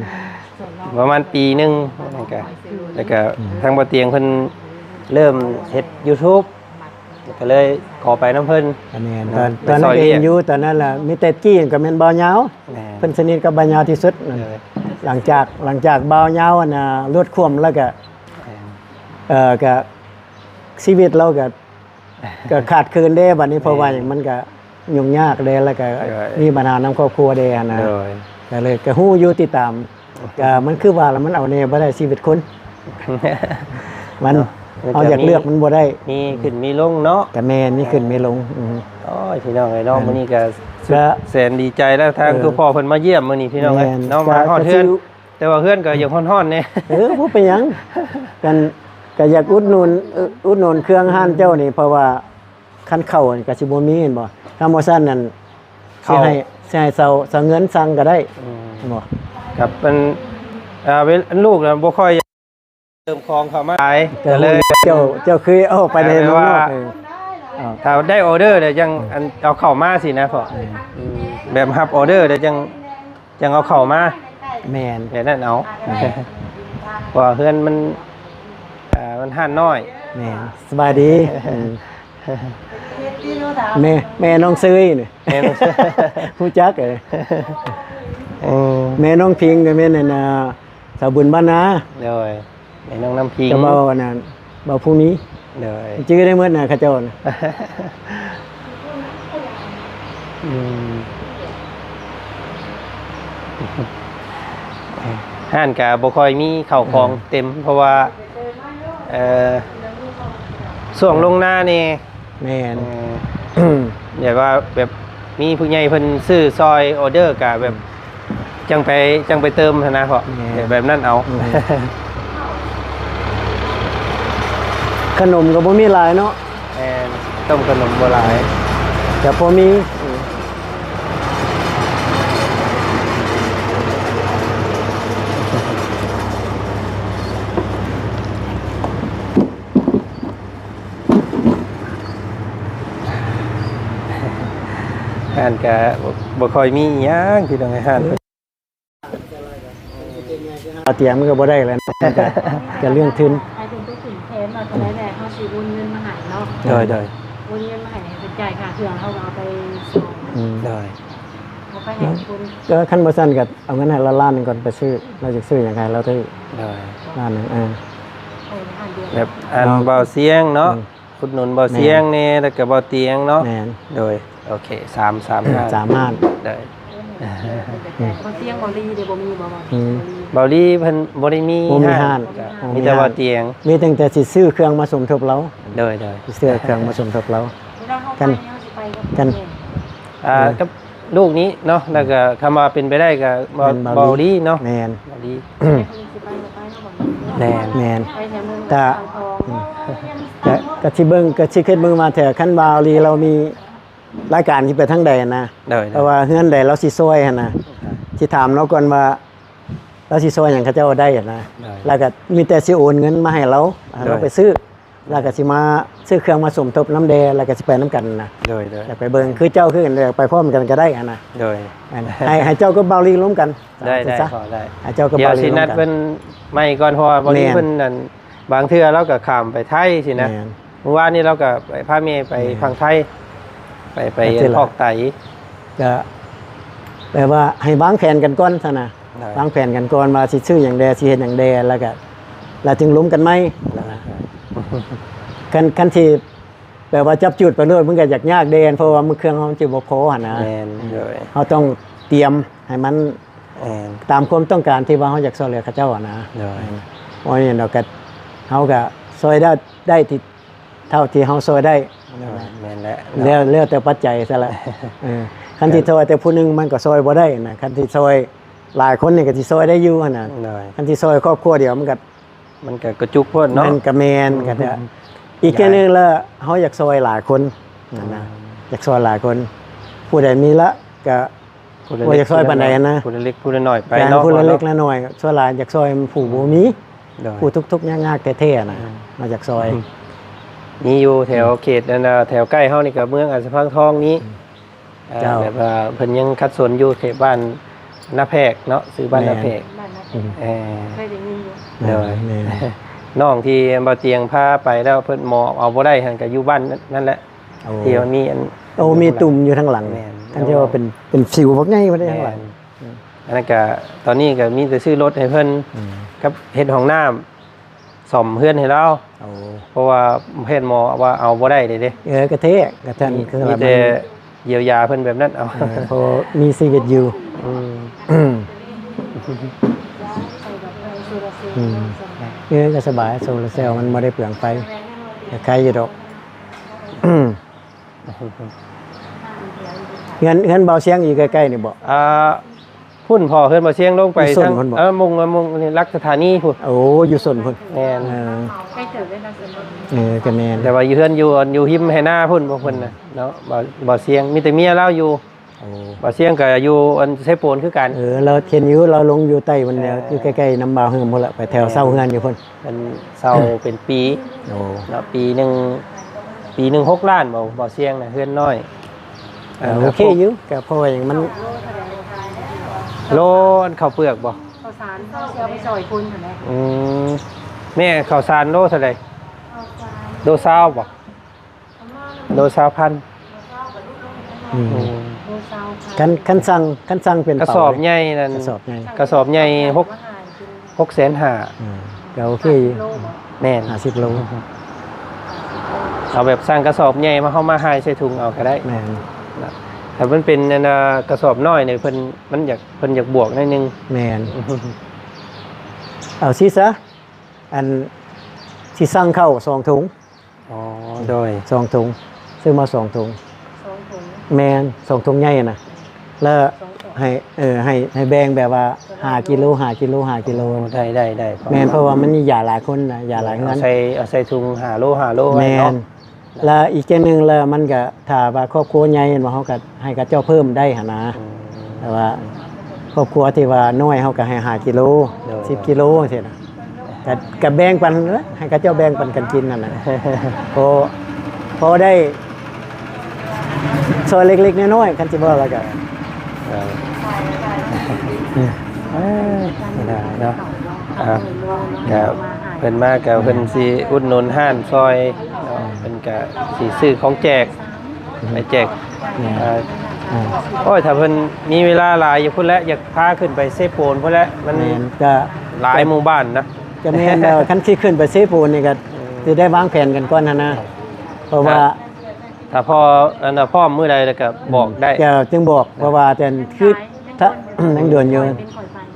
ປະມານປີໜຶ່ງ ແລ້ວກະ ແລ້ວກະ ອືມ ທາງບ່າວຕຽງເພິ່ນເລີ່ມເຮັດຢູທູບ ກະເລີຍຂໍໄປນຳເພິ່ນ. ແມ່ນ ຕອນ ຕອນນັ້ນກະເຫັນຢູ່ ຕອນນັ້ນລະມີແຕ່ຈີ້ກະແມ່ນບ່າວຍາວ. ແມ່ນ ເພິ່ນສະໜິດກັບບ່າວຍາວທີ່ສຸດ. ເອີ ຫຼັງຈາກ ຫຼັງຈາກບ່າວຍາວ ອັນນ່າ ລົດຄວ່ຳແລ້ວກະ ແມ່ນ ເອີ ກະຊີວິດລາວກະ ກະຂາດເຂີນເດ້ບາດນີ້. ແມ່ນ ເພາະວ່າຫຍັງ ມັນກະຫຍຸ້ງຍາກເດ້ ແລ້ວກະ ໂດຍ ມີບັນຫານຳຄອບຄົວເດ້ຫັ້ນນະ. ໂດຍ ກະເລີຍ ກະຮູ້ຢູ່ ຕິດຕາມ ກະມັນຄືວ່າລະ ມັນເອົາແນ່ບໍ່ໄດ້ຊີວິດຄົນ ມັນ ເຮົາຢາກເລືອກມັນບໍ່ໄດ້ ມີຂຶ້ນມີລົງເນາະ. ກະແມ່ນ ມີຂຶ້ນມີລົງ. ອືມ ໂອ້ຍ ພີ່ນ້ອງເອີຍເນາະ ມື້ນີ້ກະສຸດແສນດີໃຈແລ້ວ ທາງ ເອີ ຄືພໍ່ເພິ່ນມາຢ້ຽມມື້ນີ້ ພີ່ນ້ອງເອີຍເນາະ. ມາຮອດເຮືອນ ແຕ່ວ່າເຮືອນກໍຍັງຮ້ອນໆແດ່. ເອີ ບໍ່ເປັນຫຍັງ ກັນ ກໍຢາກອຸດໜູນ ອຸດໜູນເຄື່ອງຮ້ານເຈົ້ານີ້ ເພາະວ່າຄັນເຂົ້າກໍຊິບໍ່ມີແມ່ນບໍ່? ຄັນບໍ່ຊັ້ນນັ້ນ ຊິໃຫ້ ຊິໃຫ້ຊາວ ຊາວເງິນສັ່ງກໍໄດ້ ອືມ ແມ່ນບໍ່? ກັບອັນ ອ່າ ເວລາ ອັນລູກນະບໍ່ຄ່ອຍເຕີມຂອງເຂົ້າມາຫຼາຍ ກໍເລີຍ ເຈົ້າ ເຈົ້າຄືອອກໄປໃນເມືອງນອກ ຖ້າໄດ້ອໍເດີແລ້ວຈັ່ງ ອືມ ອັນ ເອົາເຂົ້າມາຊີ້ນະພໍ່. ອືມ ອືມ ແບບຮັບອໍເດີແລ້ວຈັ່ງ ຈັ່ງເອົາເຂົ້າມາ. ແມ່ນ ແບບນັ້ນເອົາ ແມ່ນ ເພາະວ່າເຮືອນມັນ ເອີ ມັນຮ້ານນ້ອຍ. ແມ່ນ ສະບາຍດີ. ແມ່ ແມ່ນ້ອງເຊີຍນີ້ ແມ່ນ້ອງເຊີຍ ຮູ້ຈັກເອີ ເອີ ແມ່ນ້ອງພິງກໍແມ່ນ ອັນນ່າ ສາວບຸນບ້ານນາ. ໂດຍ ແມ່ນ້ອງນ້ຳພິງ ກັບບ່າວອັນນັ້ນ ບ່າວພູມີ. ໂດຍ ຈື່ໄດ້ໝົດນະເຂົາເຈົ້ານະ. ອືມ ຮ້ານກະບໍ່ຄ່ອຍມີເຂົ້າຂອງ ເອີ ເຕັມ ເພາະວ່າ ເອີ ຊ່ວງລົງນາແດ່. ແມ່ນ ເອີ ແບບວ່າແບບມີຜູ້ໃຫຍ່ເພິ່ນຊື້ຊ່ອຍອໍເດີກະແບບ ອືມ ຈັ່ງໄປ ຈັ່ງໄປເຕີມຫັ້ນນະພໍ່. ແມ່ນ ແບບນັ້ນເອົາ. ອືມ ຂະໜົມກໍບໍ່ມີຫຼາຍເນາະ. ແມ່ນ ຕົ້ມຂະໜົມບໍ່ຫຼາຍ ກໍພໍມີ. ອືມ ມັນກະບໍ່ຄ່ອຍມີອີ່ຫຍັງ ພີ່ນ້ອງເອີຍ ຮ້ານເພິ່ນ ເອົາຕຽງມັນກໍບໍ່ໄດ້ແລ້ວ ມັນກະ ກະເລື່ອງທຶນ ໃຫ້ເພິ່ນໄປຂຶ້ນແຜນວ່າເທົ່າໃດແຫຼະ ເຮົາຊິໂອນເງິນມາໃຫ້ເນາະ ໂດຍ ໂດຍ ໂອນເງິນມາໃຫ້ ໃຫ້ເພິ່ນຈ່າຍຄ່າເຄື່ອງ ເຮົາກໍເອົາໄປສອງ ອືມ ໂດຍ ເອົາໄປໃຫ້ເພິ່ນ ກໍຄັນບໍ່ຊັ້ນກໍເອົາເງິນໃຫ້ລາວລ້ານໜຶ່ງກ່ອນ ໄປຊື້ ລາວຢາກຊື້ຫຍັງໃຫ້ລາວຖືກ ໂດຍ ລ້ານໜຶ່ງ ເອີ ໃຫ້ຮ້ານດຽວ ແບບອັນ ເອົາ ບ່າວຊຽງເນາະ ອືມ ອຸດໜູນບ່າວຊຽງແດ່ ແມ່ນ ແລ້ວກໍບ່າວຕຽງເນາະ ແມ່ນ ໂດຍ ໂອເຄ ສາມ ສາມຮ້ານ ສາມຮ້ານ ໂດຍ ອືມ ບ່າວຕຽງ ບ່າວລີເດ ບໍ່ມີບໍ່ ອືມ ບ່າວລີເພິ່ນບໍ່ໄດ້ມີ ບໍ່ມີຮ້ານ ຮ້ານ ກໍ ບໍ່ມີ ມີແຕ່ບ່າວຕຽງ ມີແຕ່ຊິຊື້ເຄື່ອງມາສົມທົບລາວ ໂດຍ ໂດຍ ຊິຊື້ເຄື່ອງມາສົມທົບລາວ ເວລາເຮົາໄປ ຄັນ ເຮົາຊິໄປກັບ ຄັນ ແມ່ ອ່າ ເອີ ກັບລູກນີ້ເນາະ ແລ້ວກໍຄຳວ່າເປັນໄປໄດ້ກໍ ແມ່ນ ບ່າວ ບ່າວລີເນາະ ແມ່ນ ບ່າວລີ ແມ່ນ ແມ່ນ ແມ່ນ ແຕ່ ອືມ ກໍ ກໍຊິເບິ່ງ ກໍຊິຄິດເບິ່ງວ່າແທ້ ຄັນບ່າວລີລາວມີລາຍການຊິໄປທາງໃດຫັ້ນນະ ໂດຍ ໂດຍ ເພາະວ່າເຮືອນໃດລາວຊິຊ່ອຍຫັ້ນນະ ໂດຍ ຊິຖາມລາວກ່ອນວ່າລາວຊິຊ່ອຍຫຍັງເຂົາເຈົ້າໄດ້ຫັ້ນນະ ໂດຍ ແລ້ວກໍມີແຕ່ຊິໂອນເງິນມາໃຫ້ລາວ ໂດຍ ໃຫ້ລາວໄປຊື້ ແລ້ວກໍຊິມາຊື້ເຄື່ອງມາສົມທົບນຳແດ່ ແລ້ວກໍຊິໄປນຳກັນນະ ໂດຍ ໂດຍ ຢາກໄປເບິ່ງ ຄືເຈົ້າຄືກັນ ຢາກໄປພ້ອມກັນກໍໄດ້ຫັ້ນນະ ໂດຍ ໃຫ້ ໃຫ້ເຈົ້າກັບບ່າວລີລົມກັນ ໄດ້ ໄດ້ ໃຫ້ເຈົ້າກັບບ່າວລີລົມກັນ ດຽວຊິນັດເພິ່ນໃໝ່ກ່ອນ ເພາະວ່າບ່າວລີ ແມ່ນ ເພິ່ນນັ້ນ ບາງເທື່ອລາວກໍຂ້າມໄປໄທຊີ້ນະ ແມ່ນ ມື້ວານນີ້ລາວກໍໄປພາແມ່ໄປ ແມ່ນ ຝັ່ງໄທ ໄປ ໄປ ໄປ ເຮັດ ພອກໄຕ ກໍແປວ່າໃຫ້ວາງແຜນກັນກ່ອນຊັ້ນນະ ໂດຍ ວາງແຜນກັນກ່ອນວ່າຊິຊື້ຫຍັງແດ່ ຊິເຮັດຫຍັງແດ່ ແລ້ວກໍ ແລ້ວຈຶ່ງລົມກັນໃໝ່ ໂດຍ ຄັນ ຄັນທີ່ແບບວ່າຈັບຈູດໄປໂລດ ມັນກໍຢາກຍາກແດ່ ເພາະວ່າມັນ ເຄື່ອງເຮົາມັນຊິບໍ່ພໍຫັ້ນນະ ແມ່ນ ໂດຍ ເຮົາຕ້ອງຕຽມໃຫ້ມັນ ແມ່ນ ຕາມຄວາມຕ້ອງການທີ່ວ່າເຮົາຢາກຊ່ອຍເຫຼືອເຂົາເຈົ້າຫັ້ນນະ ໂດຍ ແມ່ນ ເພາະວ່າຫຍັງດອກ ກໍເຮົາກໍຊ່ອຍໄດ້ ໄດ້ທີ່ ເທົ່າທີ່ເຮົາຊ່ອຍໄດ້ ໂດຍ ແມ່ນແຫຼະ ແລ້ວ ແລ້ວແຕ່ປັດໄຈຊະລະ ເອີ ຄັນທີ່ ແມ່ນ ຊ່ອຍແຕ່ຜູ້ໜຶ່ງມັນກໍຊ່ອຍບໍ່ໄດ້ນະ ຄັນທີ່ຊ່ອຍຫຼາຍຄົນນີ້ກໍຊິຊ່ອຍໄດ້ຢູ່ຫັ້ນນະ ໂດຍ ຄັນທີ່ຊ່ອຍຄອບຄົວດຽວມັນກໍ ມັນກໍກະຈຸກໂພດເນາະ ມັນກໍແມ່ນ ອືມ ກໍຈະ ອີກຢ່າງໜຶ່ງລະ ເຮົາຢາກຊ່ອຍຫຼາຍຄົນຫັ້ນນະ ອືມ ຢາກຊ່ອຍຫຼາຍຄົນ ຜູ້ໃດມີລະກໍ ຜູ້ລະ ບໍ່ຢາກຊ່ອຍປານໃດຫັ້ນນະ ຜູ້ລະເລັກຜູ້ລະນ້ອຍໄປເນາະ ຜູ້ລະເລັກລະນ້ອຍ ສ່ວນຫຼາຍຢາກຊ່ອຍຜູ້ບໍ່ມີ ໂດຍ ຜູ້ທຸກໆຍາກໆແທ້ໆນະ ອືມ ມາຢາກຊ່ອຍ ອືມ ມີຢູ່ແຖວເຂດນັ້ນນະ ແຖວໃກ້ເຮົານີ້ກໍເມືອງອາດສະພັງທອງມີ ອືມ ເອີ ເຈົ້າ ແບບວ່າເພິ່ນຍັງຂັດສົນຢູ່ເຂດບ້ານນາແພກເນາະ ຊື່ບ້ານນາແພກ ແມ່ນ ບ້ານນາແພກ ອືມ ເອີ ເຄີຍໄດ້ຍິນຢູ່ ໂດຍ ແມ່ນ ນ້ອງທີ່ບ່າວຕຽງພາໄປແລ້ວ ເພິ່ນໝໍເອົາບໍ່ໄດ້ຫັ້ນ ກໍຢູ່ບ້ານນັ້ນແຫຼະ ໂອ້ ທີ່ວ່າມີອັນ ໂອ້ ມີຕຸ່ມຢູ່ທາງຫຼັງ ແມ່ນ ອັນທີ່ວ່າເປັນ ເປັນສິວບັກໃຫຍ່ບໍ່ໄດ້ທາງຫຼັງ ແມ່ນ ອືມ ອັນນັ້ນກະ ຕອນນີ້ກະມີແຕ່ຊື້ລົດໃຫ້ເພິ່ນ ອືມ ກັບເຮັດຫ້ອງນ້ຳ ສ້ອມເຮືອນໃຫ້ລາວ ໂອ້ ເພາະວ່າແພດໝໍວ່າເອົາບໍ່ໄດ້ເດ້ ເອີ ກະແທ້ ກະແທ້ ມີ ຄືວ່າ ມີແຕ່ ມັນ ຢຽວຢາເພິ່ນແບບນັ້ນເອົາ ເອີ ພໍມີຊີວິດຢູ່ ອືມ ອືມ ເອີ ກະສະບາຍ ໂຊລາເຊວມັນບໍ່ໄດ້ເປືອງໄຟ ກະໄຄຢູ່ດອກ ເຮືອນ ເຮືອນບ່າວຊຽງຢູ່ໃກ້ໆນີ້ບໍ? ອ່າ ພຸ້ນພໍ່ເຮືອນບ່າວຊຽງລົງໄປ ຢູ່ສົ້ນ ທາງ ພຸ້ນບໍ? ເອີ ມຸ່ງ ມຸ່ງຫຼັກສະຖານີພຸ້ນ ໂອ້ ຢູ່ສົ້ນພຸ້ນ ແມ່ນ ເອີ ໃກ້ເຕີບເດ້ນະ ເອີ ກະແມ່ນ ແຕ່ວ່າຢູ່ເຮືອນຢູ່ ຢູ່ຮິມໄຮ່ນາພຸ້ນ ພວກເພິ່ນນະ ອືມ ເນາະ ບ່າວ ບ່າວຊຽງ ມີແຕ່ເມຍລາວຢູ່ ໂອ້ ບ່າວຊຽງກໍຢູ່ອັນໄຊໂປນຄືກັນ ເອີ ລາວເຫັນຢູ່ ລາວລົງຢູ່ໃຕ້ພຸ້ນແຫຼະ ເອີ ຢູ່ໃກ້ໆນຳບ່າວເຮືອມພຸ້ນລະ ໄປແຖວ ແມ່ນ ເຊົ່າເຮືອນຢູ່ພຸ້ນ ເພິ່ນເຊົ່າເປັນປີ ໂອ້ ເນາະ ປີໜຶ່ງ ປີໜຶ່ງຫົກລ້ານບໍ ບ່າວຊຽງນະ ເຮືອນນ້ອຍ ເອີ ໂອເຄຢູ່ ກໍເພາະວ່າຫຍັງມັນ ໂລອັນເຂົ້າເປືອກບໍ? ເຂົ້າສານ ເຮົາຊິເອົາໄປຊ່ອຍຄົນຫັ້ນແຫຼະ ອືມ ແມ່ ເຂົ້າສານໂລເທົ່າໃດ? ເຂົ້າສານ ໂລຊາວບໍ? ໂລຊາວພັນ ອືມ ອືມ ຄັນ ຄັນສັ່ງ ຄັນສັ່ງເປັນ ກະສອບໃຫຍ່ນັ້ນ ກະສອບໃຫຍ່ ກະສອບໃຫຍ່ຫົກ ຫົກແສນຫ້າ ອືມ ກະໂອເຄຢູ່ ຫ້າສິບໂລ ແມ່ນ ຫ້າສິບໂລ ເອົາແບບສັ່ງກະສອບໃຫຍ່ມາ ເຮົາມາຫາຍໃສ່ຖົງເອົາກະໄດ້ ແມ່ນ ນະ ຖ້າມັນເປັນອັນ ອາ ກະສອບນ້ອຍນີ້ ເພິ່ນ ມັນຢາກ ເພິ່ນຢາກບວກໜ້ອຍໜຶ່ງ ແມ່ນ ເອົາຊີ້ຊະ ອັນ ຊິສັ່ງເຂົ້າສອງຖົງ ອໍ ໂດຍ ສອງຖົງ ຊື້ມາສອງຖົງ ສອງຖົງ ແມ່ນ ສອງຖົງໃຫຍ່ນະ ແລ້ວ ສອງຖົງ ໃຫ້ ເອີ ໃຫ້ ໃຫ້ແບ່ງແບບວ່າ ຫ້າກິໂລ ຫ້າກິໂລ ຫ້າກິໂລ ໂອ້ ໄດ້ ໄດ້ ໄດ້ ແມ່ນ ເພາະວ່າມັນມີຢາຫຼາຍຄົນນະ ຢາຫຼາຍເຮືອນ ເອົາໃສ່ ເອົາໃສ່ຖົງຫ້າໂລ ຫ້າໂລ ແມ່ນ ເນາະ ແລ້ວອີກຢ່າງໜຶ່ງແລ້ວມັນກະ ຖ້າວ່າຄອບຄົວໃຫຍ່ແມ່ນບໍ່ ເຮົາກະໃຫ້ເຂົາເຈົ້າເພີ່ມໄດ້ຫັ້ນນະ ອືມ ແຕ່ວ່າຄອບຄົວທີ່ວ່ານ້ອຍ ເຮົາກະໃຫ້ຫ້າກິໂລ ໂດຍ ສິບກິໂລຈັ່ງຊີ້ນະ ກະ ກະແບ່ງປັນ ໃຫ້ເຂົາເຈົ້າແບ່ງປັນກັນກິນຫັ້ນນະ ພໍ ພໍໄດ້ ຊອຍເລັກໆນ້ອຍໆ ຄັນຊິເວົ້າແລ້ວກໍ ເອີ ເອີ ເນາະ ເອີ ກໍເພິ່ນມາກໍເພິ່ນຊິອຸດໜູນຮ້ານຊອຍເນາະ ເພິ່ນກໍຊິຊື້ຂອງແຈກ ໄປແຈກ ແມ່ນ ເອີ ເອີ ໂອ້ຍ ຖ້າເພິ່ນມີເວລາຫຼາຍຢູ່ພຸ້ນແຫຼະ ຢາກພາຂຶ້ນໄປເຊໂປນພຸ້ນແຫຼະ ມັນ ແມ່ນ ກໍຫຼາຍໝູ່ບ້ານນະ ຈະແມ່ນ ເອີ ຄັນຊິຂຶ້ນໄປເຊໂປນນີ້ກໍ ອືມ ຊິໄດ້ວາງແຜນກັນກ່ອນຫັ້ນນະ ເພາະວ່າ ຖ້າ ຖ້າພໍ ອັນນ່າ ພ້ອມມື້ໃດແລ້ວກໍບອກໄດ້ ເຈົ້າຈຶ່ງບອກ ເພາະວ່າແຕ່ນຄື ຖ້າ ຍັງດ່ວນຢູ່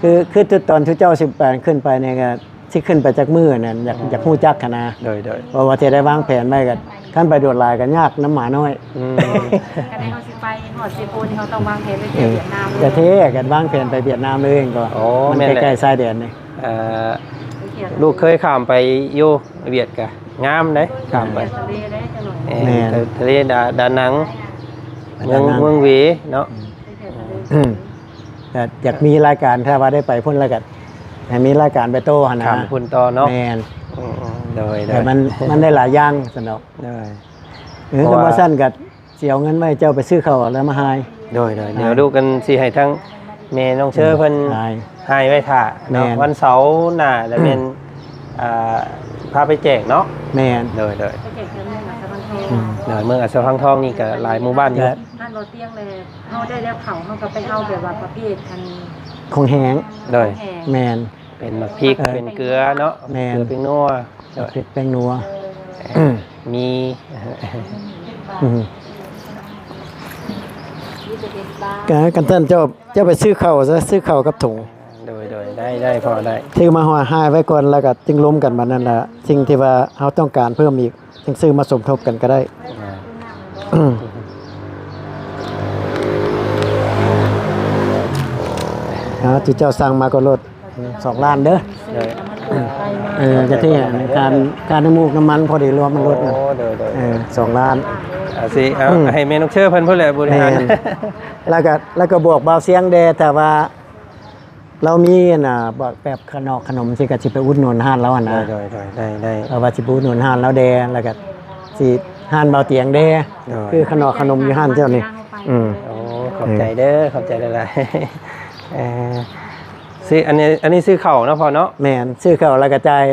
ຄື ຄືຕອນທີ່ເຈົ້າຊິໄປ ຂຶ້ນໄປນີ້ກໍຊິຂຶ້ນໄປຈັກມື້ນັ້ນ ຢາກ ອືມ ຢາກຮູ້ຈັກຫັ້ນນະ ໂດຍໆ ເພາະວ່າຊິໄດ້ວາງແຜນໄວ້ກໍ ຄັນໄປໂດດຫຼາຍກໍຍາກນຳໝານ້ອຍ ອືມ ຄັນໃຫ້ເຮົາຊິໄປຮອດເຊໂປນນີ້ ເຮົາຕ້ອງວາງແຜນໄປ ເອີ ຫວຽດນາມເລີຍ ກະເທ ກໍວາງແຜນໄປຫວຽດນາມເລີຍກໍ ໂອ້ ມັນ ແມ່ນແຫຼະ ໃກ້ໆຊາຍແດນນີ້ ເອີ ລູກເຄີຍຂ້າມໄປຢູ່ຫວຽດກະງາມເດ້ ຂ້າມໄປ ໄປທະເລໄດ້ຈັກໜ້ອຍ ແມ່ນ ແມ່ນ ທະເລດາ ດານັງ ເມືອງ ດານັງ ເມືອງເວເນາະ ອືມ ອືມ ກໍຢາກມີລາຍການ ຖ້າວ່າໄດ້ໄປພຸ້ນແລ້ວກໍໃຫ້ມີລາຍການໄປຕໍ່ຫັ້ນນະ ຂ້າມໄປພຸ້ນຕໍ່ເນາະ ແມ່ນ ອືມໆ ໂດຍໆ ແຕ່ມັນ ມັນໄດ້ຫຼາຍຢ່າງຊັ້ນດອກ ໂດຍ ເອີ ເພາະວ່າ ຄັນວ່າຊັ້ນກໍ ຊິເອົາເງິນມາໃຫ້ເຈົ້າໄປຊື້ເຂົ້າແລ້ວມາຫາຍ ໂດຍໆ ດຽວລູກກັນຊິໃຫ້ທາງແມ່ນ້ອງເຊີເພິ່ນ ອືມ ຫາຍ ຫາຍໄວ້ຖ້າເນາະ ແມ່ນ ວັນເສົາໜ້າລະແມ່ນ ອ່າ ພາໄປແຈກເນາະ ແມ່ນ ໂດຍໆ ໄປແຈກເມືອງອັດສະພັງທອງ ອືມ ໂດຍ ເມືອງອັດສະພັງທອງນີ້ກໍຫຼາຍໝູ່ບ້ານຢູ່ ແລະ ຮ້ານບໍ່ຕຽງແລະ ເຮົາໄດ້ແລ້ວເຂົ້າ ເຮົາກໍໄປເອົາແບບວ່າປະເພດອັນ ຂອງແຫ້ງ ໂດຍ ຂອງແຫ້ງ ແມ່ນ ເປັນໝາກພິກ ເອີ ເປັນເກືອເນາະ ແມ່ນ ເກືອເປັນນົວ ໝາກພິກແປ້ງນົວ ມີ ອືມ ກະ ຄັນຊັ້ນເຈົ້າ ເຈົ້າໄປຊື້ເຂົ້າຊະ ຊື້ເຂົ້າກັບຖົງ ໂດຍໆ ໄດ້ໆ ພໍໄດ້ ຖືມາຫາຍໄວ້ກ່ອນ ແລ້ວກໍຈຶ່ງລົມກັນບັດນັ້ນລະ ສິ່ງທີ່ວ່າເຮົາຕ້ອງການເພີ່ມອີກ ຈຶ່ງຊື້ມາສົມທົບກັນກໍໄດ້ ອ່າ ເອົາ ທີ່ເຈົ້າສັ່ງມາກໍໂລດ ສອງລ້ານເດີ ໂດຍ ເອີ ກະເທ ການ ການນ້ຳມູກນ້ຳມັນພໍດີລວມມັນໂລດ ໂອ້ ໂດຍໆ ເອີ ສອງລ້ານ ເອົາຊິ ເອົາ ອືມ ໃຫ້ແມ່ນ້ອງເຊີເພິ່ນພຸ້ນແຫຼະບໍລິຫານ ແມ່ນ ແລ້ວກະ ແລ້ວກະບອກບ່າວຊຽງແດ່ ຖ້າວ່າ ລາວມີອັນນ່າ ແບບຂະໜອກຂະໜົມຊີ້ ກະຊິໄປອຸດໜູນຮ້ານລາວຫັ້ນນະ ໂດຍໆ ໄດ້ໆ ເອີ ວ່າຊິໄປອຸດໜູນຮ້ານລາວແດ່ ແລ້ວກະຊິຮ້ານບ່າວຕຽງແດ່ ໂດຍ ຄືຂະໜອກຂະໜົມຢູ່ຮ້ານເຈົ້ານີ້ ອືມ ໂອ້ ຂອບໃຈເດີ ຂອບໃຈຫຼາຍໆ ເອີ ຊື້ ອັນນີ້ ອັນນີ້ຊື້ເຂົ້າເນາະພໍ່ເນາະ ແມ່ນ ຊື້ເຂົ້າແລ້ວກະຈ່າຍ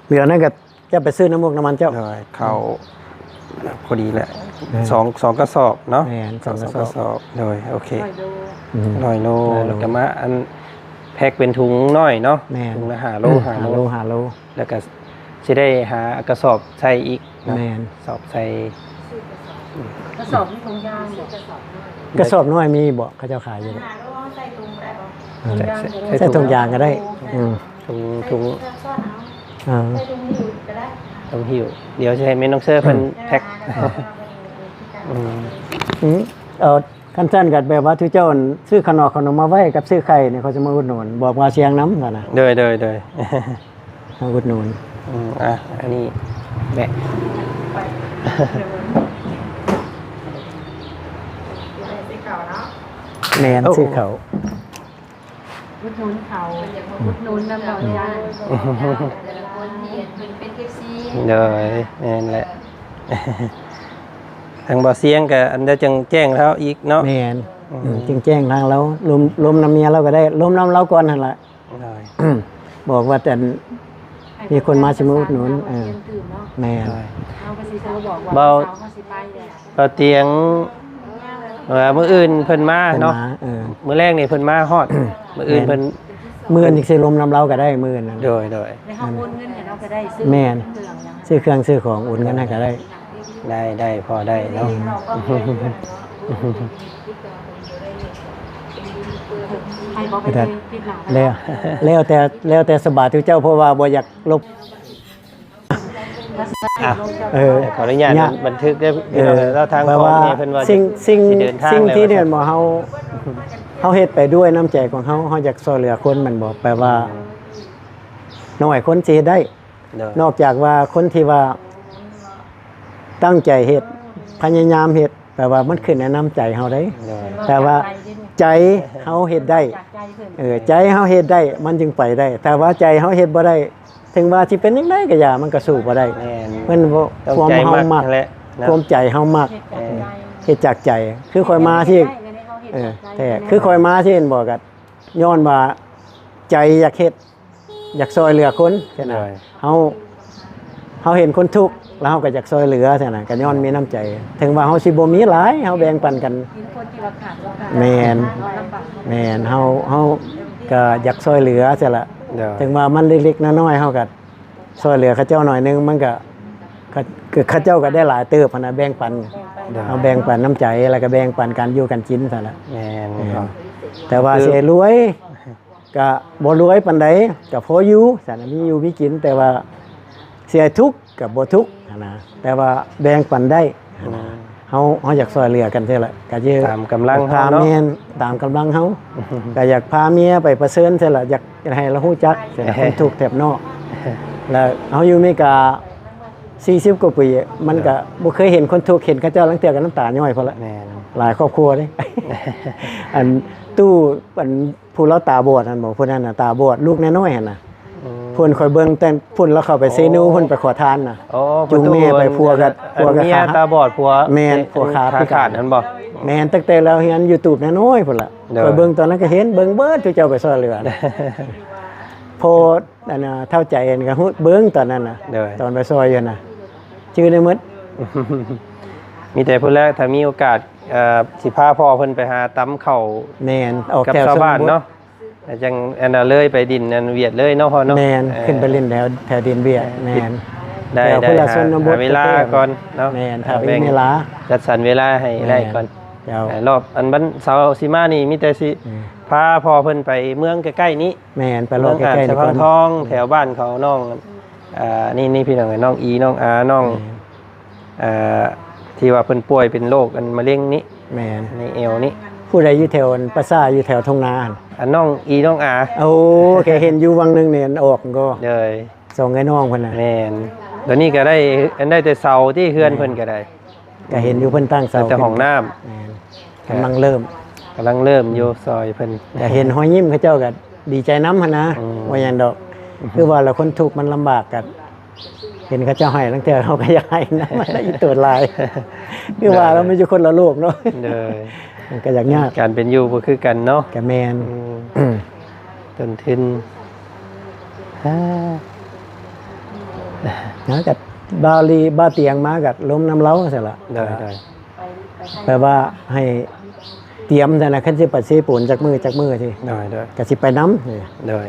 ເຫຼືອນັ້ນກະ ຈະໄປຊື້ນ້ຳມູກນ້ຳມັນເຈົ້າ ໂດຍ ເຂົ້າ ພໍດີແຫຼະ ແມ່ນ ສອງ ສອງກະສອບເນາະ ແມ່ນ ສອງ ສອງກະສອບ ກະສອບ ໂດຍ ໂອເຄ ຮ້ອຍໂລ ອືມ ຮ້ອຍໂລ ຮ້ອຍໂລ ແລ້ວກໍມາອັນແພັກເປັນຖົງນ້ອຍເນາະ ແມ່ນ ຖົງລະຫ້າໂລ ອືມ ຫ້າໂລ ຫ້າໂລ ຫ້າໂລ ແລ້ວກໍຊິໄດ້ຫາກະສອບໃສ່ອີກເນາະ ແມ່ນ ສອບໃສ່ ກະສອບມີຖົງຢາງບໍ່? ກະສອບນ້ອຍມີບໍ່? ເຂົາເຈົ້າຂາຍຢູ່ບໍ່? ໃສ່ຖົງຢາງກໍໄດ້ ອືມ ຖົງ ຖົງ ອ່າ ໃສ່ຖົງຫິ້ວກໍໄດ້ ຖົງຫິ້ວ ດຽວຊິໃຫ້ແມ່ນ້ອງເຊີເພິ່ນ ອືມ ແພັກ ອ່າ ອືມ ອືມ ເອີ ຄັນຊັ້ນກໍແບບວ່າ ຖືເຈົ້າອັນ ຊື້ຂະໜອກຂະໜົມມາໄວ້ກັບຊື້ໄຂ່ນີ້ ເຂົາຈະມາອຸດໜູນ ບອກວ່າຊຽງນຳຫັ້ນນະ ໂດຍໆ ມາອຸດໜູນ ອືມ ອ່ະ ອັນນີ້ແບກ ແມ່ນ ໂອ້ ຊື້ເຂົ້າ ອຸດໜູນເຂົາ ອຸດໜູນນຳເຂົາ ໂດຍ ແມ່ນແຫຼະ ທາງບ່າວຊຽງກໍອັນໃດຈັ່ງແຈ້ງລາວອີກເນາະ ແມ່ນ ອືມ ອືມ ຈຶ່ງແຈ້ງທາງລາວ ລົມ ລົມນຳເມຍລາວກໍໄດ້ ລົມນຳລາວກ່ອນຫັ້ນລະ ໂດຍ ບອກວ່າແຕ່ມີຄົນມາຊິມາອຸດໜູນ ເອີ ແມ່ນ ເຮົາກໍຊິໂທບອກວ່າ ບ່າວ ເຮົາຊິໄປແລ້ວ ບ່າວຕຽງ ວ່າມື້ອື່ນເພິ່ນມາເນາະ ເພິ່ນມາ ເອີ ມື້ແລງນີ້ເພິ່ນມາຮອດ ມື້ອື່ນເພິ່ນ ແມ່ນ ມື້ອື່ນຊິລົມນຳລາວກໍໄດ້ ມື້ອື່ນນັ້ນ ໂດຍໆ ແລ້ວເຮົາໂອນເງິນໃຫ້ລາວກໍໄດ້ ຊື້ ແມ່ນ ເຄື່ອງຫຍັງ ຊື້ເຄື່ອງຊື້ຂອງ ໂອນເງິນໃຫ້ກໍໄດ້ ໄດ້ ໄດ້ ພໍໄດ້ເນາະ ອືມ ໃຫ້ບໍ່ໄປຕິດ ແລ້ວ ແລ້ວແຕ່ ແລ້ວແຕ່ສະບາຍຕົວເຈົ້າ ເພາະວ່າບໍ່ຢາກລົບ ອ່ະ ເອີ ຂໍອະນຸຍາດບັນທຶກເດີ ເອີ ພີ່ນ້ອງເດີ ແລ້ວທາງພໍ່ແມ່ເພິ່ນວ່າ ສິ່ງ ສິ່ງ ສິ່ງທີ່ເຮົາ ເຮົາເຮັດໄປດ້ວຍນ້ຳໃຈຂອງເຮົາ ເຮົາຢາກຊ່ວຍເຫຼືອຄົນແມ່ນບໍ່? ແປວ່າ ອືມ ໜ້ອຍຄົນຊິເຮັດໄດ້ ໂດຍ ນອກຈາກວ່າຄົນທີ່ວ່າຕັ້ງໃຈເຮັດ ພະຍາຍາມເຮັດ ແປວ່າມັນຂຶ້ນໃນນ້ຳໃຈເຮົາເດ້ ໂດຍ ແຕ່ວ່າໃຈເຮົາເຮັດໄດ້ ຈາກໃຈເພິ່ນ ເອີ ໃຈເຮົາເຮັດໄດ້ ມັນຈຶ່ງໄປໄດ້ ແຕ່ວ່າໃຈເຮົາເຮັດບໍ່ໄດ້ ເຖິງວ່າຊິເປັນຈັ່ງໃດກໍຢ່າ ມັນກໍສູ້ບໍ່ໄດ້ ແມ່ນ ເພິ່ນບໍ່ ຄວາມເຮົາມັກ ຄວາມໃຈເຮົາມັກ ເຮັດຈາກໃຈ ເຮັດ ເຮັດຈາກໃຈ ຄືຂ້ອຍມາທີ່ ເອີ ແທ້ ຄືຂ້ອຍມາທີ່ເຫັນບໍ່ ກໍຍ້ອນວ່າໃຈຢາກເຮັດ ຢາກຊ່ອຍເຫຼືອຄົນຊີ້ນະ. ໂດຍ ເຮົາ ເຮົາເຫັນຄົນທຸກ ແລ້ວເຮົາກໍຢາກຊ່ອຍເຫຼືອຊີ້ນະ ກໍຍ້ອນມີນ້ຳໃຈ ເຖິງວ່າເຮົາຊິບໍ່ມີຫຼາຍ ເຮົາແບ່ງປັນກັນ ເຫັນຄົນທີ່ວ່າຂາດໂອກາດ ແມ່ນ ລຳບາກ ແມ່ນ ເຮົາ ເຮົາກໍຢາກຊ່ອຍເຫຼືອຊີ້ລະ. ໂດຍ ເຖິງວ່າມັນເລັກໆນ້ອຍໆ ເຮົາກໍຊ່ອຍເຫຼືອເຂົາເຈົ້າໜ້ອຍໜຶ່ງ ມັນກໍ ເຂົາ ເຂົາເຈົ້າກໍໄດ້ຫຼາຍເຕີບຫັ້ນນະ ແບ່ງປັນ ໂດຍ ເຮົາແບ່ງປັນນ້ຳໃຈ ແລ້ວກໍແບ່ງປັນການຢູ່ການກິນຊັ້ນລະ. ແມ່ນ ແມ່ນ ແຕ່ວ່າຊິໃຫ້ລວຍ ກະບໍ່ລວຍປານໃດ ກະພໍຢູ່ຊັ້ນນະ ມີຢູ່ມີກິນ ແຕ່ວ່າຊິໃຫ້ທຸກກະບໍ່ທຸກຫັ້ນນະ ແຕ່ວ່າແບ່ງປັນໄດ້ຫັ້ນນະ. ອືມ ເຮົາ ເຮົາຢາກຊ່ອຍເຫຼືອກັນຊີ້ລະ ກະຊິຕາມກຳລັງເຮົາເນາະ ແມ່ນ ຕາມກຳລັງເຮົາ ກະຢາກພາເມຍໄປປະເຊີນຊີ້ລະ ຢາກໃຫ້ລາວຮູ້ຈັກຊີ້ລະ ຄົນທຸກແຖບນອກ ແລ້ວເຮົາຢູ່ອາເມລິກາສີ່ສິບກວ່າປີ ມັນກະບໍ່ເຄີຍເຫັນຄົນທຸກ ເຫັນເຂົາເຈົ້າລາງເທື່ອກະນ້ຳຕາຍ້ອຍພຸ້ນລະ. ແມ່ນ ຫຼາຍຄອບຄົວເດ້ ອັນຕູ້ ອັນ ຜູ້ລາວຕາບອດຫັ້ນບໍ່ ຜູ້ນັ້ນນະຕາບອດ ລູກນ້ອຍໆຫັ້ນນະ. ອືມ ເພິ່ນ ຂ້ອຍເບິ່ງແຕ່ພຸ້ນ ລາວເຂົ້າໄປເຊໂນ ພຸ້ນ ໄປຂໍທານນະ. ອໍ ຈູງແມ່ໄປ ຜົວກໍ ຜົວກໍເມຍຕາບອດ ຜົວ ແມ່ນ ຜົວຂາພິການຫັ້ນບໍ່? ແມ່ນ ຕັ້ງແຕ່ລາວຮຽນຢູ່ຕູບນ້ອຍໆພຸ້ນລະ. ໂດຍ ຂ້ອຍເບິ່ງຕອນນັ້ນກໍເຫັນ ເບິ່ງເບິດທີ່ເຈົ້າໄປຊ່ອຍເຫຼືອນະ ພໍ ອັນນ່າ ເຖົ້າໃຈຫັ້ນກໍຮູ້ເບິ່ງຕອນນັ້ນນະ. ໂດຍ ຕອນໄປຊ່ອຍຢູ່ນະ ຈື່ໄດ້ໝົດ. ມີແຕ່ພຸ້ນແຫຼະ ຖ້າມີໂອກາດ ເອີ ຊິພາພໍ່ເພິ່ນໄປຫາຕຳເຂົ້າ ແມ່ນ ອອກແຖວຊາວບ້ານເນາະ ແລ້ວຈັ່ງອັນນ່າ ເລີຍໄປດິນອັນຫວຽດເລີຍເນາະພໍ່ເນາະ. ແມ່ນ ເອີ ຂຶ້ນໄປຫຼິ້ນແຖວ ແຖວດິນຫວຽດ. ແມ່ນ ໄດ້ ໄດ້ ຫາເວລາກ່ອນເນາະ. ແມ່ນ ຖ້າມີເວລາ ຈັດສັນເວລາໃຫ້ໄດ້ກ່ອນ. ເຈົ້າ ເອີ ລອບອັນວັນເສົາຊິມານີ້ ມີແຕ່ຊິ ອືມ ພາພໍ່ເພິ່ນໄປເມືອງໃກ້ໆນີ້. ແມ່ນ ໄປເລາະໃກ້ໆນີ້ກ່ອນ ເມືອງອ່າງສະພັງທອງ ແຖວບ້ານເຂົາ ນ້ອງ ອ່າ ນີ້ ນີ້ພີ່ນ້ອງ ນ້ອງອີ ນ້ອງອາ ນ້ອງ ແມ່ນ ເອີ ທີ່ວ່າເພິ່ນປ່ວຍເປັນໂລກອັນມະເຮັງນີ້. ແມ່ນ ໃນແອວນີ້ ຜູ້ໃດຢູ່ແຖວອັນປາສາດ ຢູ່ແຖວທົ່ງນາຫັ້ນ? ອັນນ້ອງອີ ນ້ອງອາ. ໂອ້ ແກເຫັນຢູ່ວັງໜຶ່ງນີ້ ອັນອອກກໍ ໂດຍ ສອງເອື້ອຍນ້ອງເພິ່ນນະ. ແມ່ນ ດຽວນີ້ກໍໄດ້ ອັນໄດ້ແຕ່ເສົາທີ່ເຮືອນເພິ່ນກໍໄດ້. ກໍເຫັນຢູ່ເພິ່ນຕັ້ງເສົາ ແຕ່ຫ້ອງນ້ຳ. ແມ່ນ ກຳລັງເລີ່ມ ກຳລັງເລີ່ມຢູ່ ອືມ ຊ່ອຍເພິ່ນ. ກໍເຫັນຮອຍຍິ້ມເຂົາເຈົ້າກໍດີໃຈນຳຫັ້ນນະ. ອືມ ວ່າຫຍັງດອກ ອືມ ຄືວ່າລະຄົນທຸກມັນລຳບາກ ກໍເຫັນເຂົາເຈົ້າໄຫ້ ລາງເທື່ອເຮົາກໍຢາກໄຫ້ນຳ ອີ່ຕົວຫຼາຍ ຄືວ່າລະມັນຢູ່ຄົນລະໂລກເນາະ. ໂດຍ ມັນກໍຢາກຍາກ ການເປັນຢູ່ບໍ່ຄືກັນເນາະ. ກໍແມ່ນ ອືມ ຕົ້ນທຶນ ນະ ກໍບ່າວລີ ບ່າວຕຽງມາກໍລົມນຳລາວຊັ້ນລະ. ໂດຍ ໂດຍ ແປວ່າໃຫ້ຕຽມຊັ້ນນະ ຄັນຊິໄປເຊໂປນຈັກມື້ ຈັກມື້ຊິ ໂດຍ ໂດຍ ກໍຊິໄປນຳ. ໂດຍ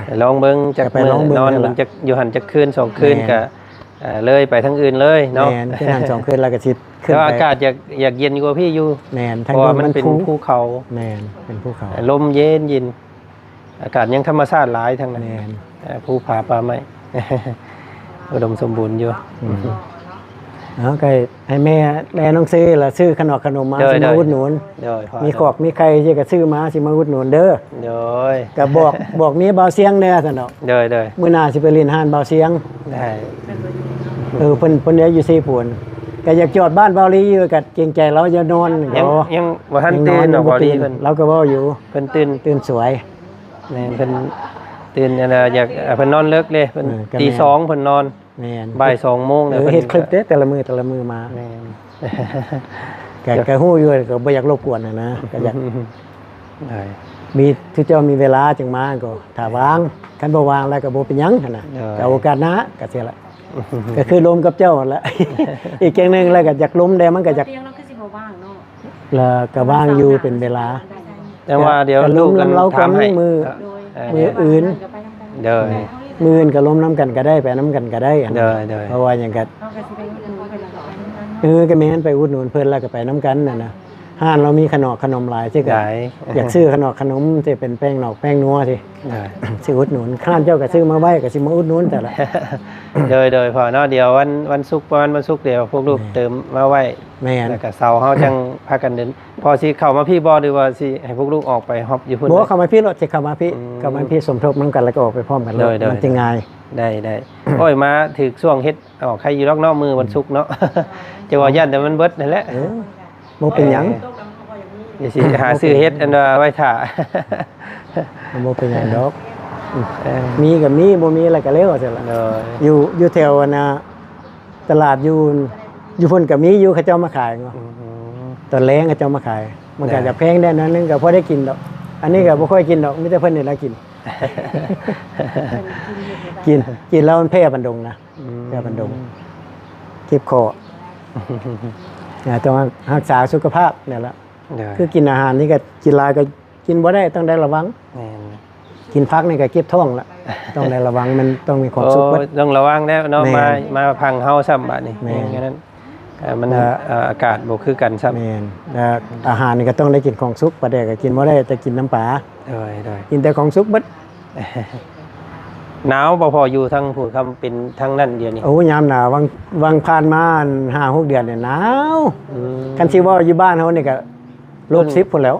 ໄປລອງເບິ່ງຈັກມື້ ນອນເບິ່ງຈັກ ຢູ່ຫັ້ນຈັກຄືນສອງຄືນ ແມ່ນ ກໍ ເອີ ເລີຍໄປທາງອື່ນເລີຍເນາະ. ແມ່ນ ຄືນັ້ນສອງຄືນ ແລ້ວກໍຊິຂຶ້ນໄປ. ແຕ່ວ່າອາກາດຢາກ ຢາກເຢັນກວ່າພີ້ຢູ່. ແມ່ນ ທາງເທິງມັນເປັນພູເຂົາ. ແມ່ນ ເປັນພູເຂົາ ລົມເຢັນໆ. ອາກາດຍັງທຳມະຊາດຫຼາຍທາງນັ້ນ. ແມ່ນ ເອີ ພູຜາປ່າໄມ້ ອຸດົມສົມບູນຢູ່. ອືມ ເອົາ ກໍໃຫ້ແມ່ແລນ້ອງເຊລະ ຊື້ຂະໜອກຂະໜົມມາ ໂດຍ ຊິມາອຸດໜູນ. ໂດຍ ມີຂອກມີໄຂ່ຊິກໍຊື້ມາ ຊິມາອຸດໜູນເດີ. ໂດຍ ກໍບອກ ບອກເມຍບ່າວຊຽງແດ່ຊັ້ນດອກ. ໂດຍ ໂດຍ ມື້ໜ້າຊິໄປຫຼິ້ນຮ້ານບ່າວຊຽງ. ໄດ້ ເອີ ເພິ່ນ ເພິ່ນໄດ້ຢູ່ເຊໂປນ ກໍຢາກຈອດບ້ານບ່າວລີຢູ່ ກໍເກງໃຈລາວ ຢ່ານອນ. ຍັງ ຍັງບໍ່ທັນຕື່ນດອກ ບ່າວລີເພິ່ນ ລາວກໍເວົ້າຢູ່ ເພິ່ນຕື່ນ ຕື່ນສວຍ. ແມ່ນ ເພິ່ນຕື່ນ ອັນນ່າ ຢາກ ເພິ່ນນອນເລິກເດ້ ເພິ່ນ ເອີ ກໍແມ່ນ ຕີສອງເພິ່ນນອນ. ແມ່ນ ບ່າຍສອງໂມງແລ້ວ. ເອີ ເພິ່ນເຮັດຄລິບເດ້ ແຕ່ລະມື້ ແຕ່ລະມື້ມາ. ແມ່ນ ກໍ ກໍຮູ້ຢູ່ ກໍບໍ່ຢາກລົບກວນຫັ້ນນະ ກໍຢາກ ໄດ້ ມີ ທຸກເຈົ້າມີເວລາຈຶ່ງມາ ກໍຖ້າວ່າງ ຄັນບໍ່ວ່າງແລ້ວກໍບໍ່ເປັນຫຍັງຫັ້ນນະ. ໂດຍ ກໍໂອກາດໜ້າ ກໍຊີ້ລະ ກໍຄືລົມກັບເຈົ້າຫັ້ນລະ ອີກຢ່າງໜຶ່ງແລ້ວກໍຢາກລົມແດ່ ມັນກໍຢາກ ຕຽງເນາະ ຄືຊິບໍ່ວ່າງເນາະ. ລະກະວ່າງຢູ່ເປັນເວລາ. ແຕ່ວ່າດຽວ ກະລົມນຳລາວກ່ອນ ມື້ ເອີ ມື້ອື່ນ. ໂດຍ ມື້ອື່ນກະລົມນຳກັນກະໄດ້ ໄປນຳກັນກະໄດ້. ໂດຍ ໂດຍ ເພາະວ່າຫຍັງກະ ເຮົາກະຊິໄປອຸດໜູນເພິ່ນລະ ເອີ ກະແມ່ນ ໄປອຸດໜູນເພິ່ນລະກະໄປນຳກັນຫັ້ນນະ. ຮ້ານລາວມີຂະໜອກຂະໜົມຫຼາຍ ຊິກະ ຢາກຊື້ຂະໜອກຂະໜົມ ຊິເປັນແປ້ງນອກແປ້ງນົວຊິ ໂດຍ ຊິອຸດໜູນ. ຮ້ານເຈົ້າກະຊື້ມາໄວ້ ກະຊິມາອຸດໜູນແຕ່ລະ. ໂດຍ ໂດຍ ພໍ່ເນາະ ດຽວວັນ ວັນສຸກ ປະມານວັນສຸກ ດຽວພວກລູກ ແມ່ນ ເຕີມມາໄວ້. ແມ່ນ ແລ້ວກະເສົາເຮົາຈັ່ງພາກັນເດີນ. ພໍ່ຊິເຂົ້າມາພີ້ບໍ່ ຫຼືວ່າຊິໃຫ້ພວກລູກອອກໄປຮັບຢູ່ພຸ້ນ? ບໍ່ ເຂົ້າມາພີ້ໂລດ ຊິເຂົ້າມາພີ້. ອືມ ເຂົ້າມາພີ້ ສົມທົບນຳກັນ ແລ້ວກໍອອກໄປພ້ອມກັນໂລດ. ໂດຍ ໂດຍ ມັນຊິງ່າຍ. ໄດ້ ໄດ້. ໂອ້ຍ ມາຖືກຊ່ວງເຮັດ ອໍ ໄຄຢູ່ດອກເນາະ ມື້ວັນສຸກເນາະ. ອືມ ຈັ່ງວ່າຢ້ານແຕ່ມັນເບິດຫັ້ນແຫຼະ. ເອີ ບໍ່ເປັນຫຍັງ. ເອີ ດຽວຊິຫາຊື້ເຫັດອັນວ່າໄວ້ຖ້າ. ບໍ່ເປັນຫຍັງດອກ. ເອີ ມີກໍມີ ບໍ່ມີແລ້ວກໍແລ້ວຊັ້ນລະ. ໂດຍ ຢູ່ ຢູ່ແຖວອັນນ່າ ຕະຫຼາດຢູ່ ຢູ່ພຸ້ນກໍມີຢູ່ ເຂົາເຈົ້າມາຂາຍເນາະ. ອືມ ຕອນແລງເຂົາເຈົ້າມາຂາຍ ມັນກໍຈະແພງແດ່ໜ້ອຍໜຶ່ງ ກໍພໍໄດ້ກິນດອກ. ອັນນີ້ກໍບໍ່ຄ່ອຍກິນດອກ ມີແຕ່ເພິ່ນນີ້ລະກິນ ກິນ ກິນແລ້ວມັນແພ້ບັນດົງນະ ອືມ ແພ້ບັນດົງ ເຈັບຄໍ ອ່າ ຕ້ອງຮັກສາສຸຂະພາບນີ້ລະ. ໂດຍ ຄືກິນອາຫານນີ້ກໍກິນຫຼາຍກໍກິນບໍ່ໄດ້ ຕ້ອງໄດ້ລະວັງ. ແມ່ນ ກິນຜັກນີ້ກໍເຈັບທ້ອງລະ ຕ້ອງໄດ້ລະວັງ ມັນຕ້ອງມີຄວາມສຸກເບິດ. ໂອ້ ຕ້ອງລະວັງແລ້ວເນາະ ແມ່ນ ມາ ມາພັງເຮົາຊ້ຳບາດນີ້. ແມ່ນ ແມ່ນ ເອີ ມັນ ເອີ ອາກາດບໍ່ຄືກັນຊ້ຳ. ແມ່ນ ແລ້ວອາຫານນີ້ກໍຕ້ອງໄດ້ກິນຂອງສຸກ ປາແດກກໍກິນບໍ່ໄດ້ ແຕ່ກິນນ້ຳປາ. ໂດຍ ໂດຍ ກິນແຕ່ຂອງສຸກເບິດ. ໜາວບໍ່ພໍຢູ່ທາງພຸ້ນ ຄຳເປັນທາງນັ້ນດຽວນີ້? ໂອ້ ຍາມໜາວ ຫວ່າງ ຫວ່າງຜ່ານມາຫ້າຫົກເດືອນນີ້ໜາວ. ອືມ ຄັນຊິເວົ້າຢູ່ບ້ານເຮົານີ້ກໍລົບສິບພຸ້ນແລ້ວ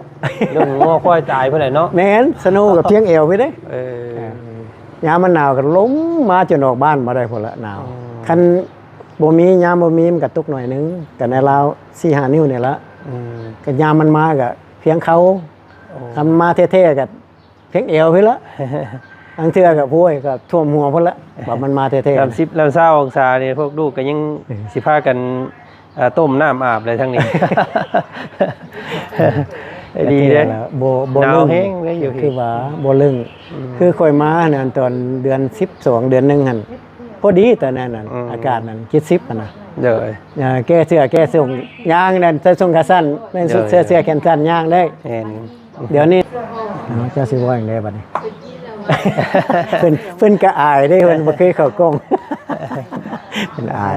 ເລື່ອງງົວຄວາຍຕາຍພຸ້ນແຫຼະເນາະ. ແມ່ນ ສະໂນກໍພຽງແອວໄປເດ້. ເອີ ຍາມມັນໜາວກໍລົມມາຈົນອອກບ້ານບໍ່ໄດ້ພຸ້ນລະ ໜາວ. ອືມ ຄັນບໍ່ມີ ຍາມບໍ່ມີມັນກໍຕົກໜ້ອຍໜຶ່ງ ກໍໃນລາວສີ່ຫ້ານິ້ວນີ້ລະ. ອືມ ກໍຍາມມັນມາກໍພຽງເຂົ່າ. ໂອ້ ຄັນມາແທ້ໆກໍ ພຽງແອວພຸ້ນລະ ລາງເທື່ອກໍ ໂອ້ຍ ກໍຖ້ວມຫົວພຸ້ນລະ ວ່າມັນມາແທ້ໆ. ນ້ຳສິບນ້ຳຊາວອົງສານີ້ ພວກລູກກໍຍັງ ເອີ ຊິພາກັນ ເອີ ຕົ້ມນ້ຳອາບເລີຍທາງນີ້. ດີເດ້ ບໍ່ ບໍ່ ໜາວແຮງເດ້ຢູ່ ຄືວ່າບໍ່ລຶ້ງ. ອືມ ຄືຂ້ອຍມານັ້ນ ຕອນເດືອນສິບສອງ ເດືອນໜຶ່ງຫັ້ນ ພໍດີຕອນນັ້ນ ອືມ ອາກາດນັ້ນ ເຈັດສິບຫັ້ນນະ. ໂດຍ ເອີ ແກ້ເສື້ອແກ້ສົ້ງ ຍ່າງນັ້ນ ໃສ່ສົ້ງຂາສັ້ນ ແມ່ນ ໂດຍ ຊຸດເສື້ອ ເສື້ອແຂນສັ້ນ ຍ່າງໄດ້. ແມ່ນ ດຽວນີ້ ເຈົ້າຊິເວົ້າຫຍັງແດ່ບັດນີ້? ເພິ່ນ ເພິ່ນກໍອາຍເດ້ ເພິ່ນບໍ່ເຄີຍເຂົ້າກ້ອງ ເພິ່ນອາຍ.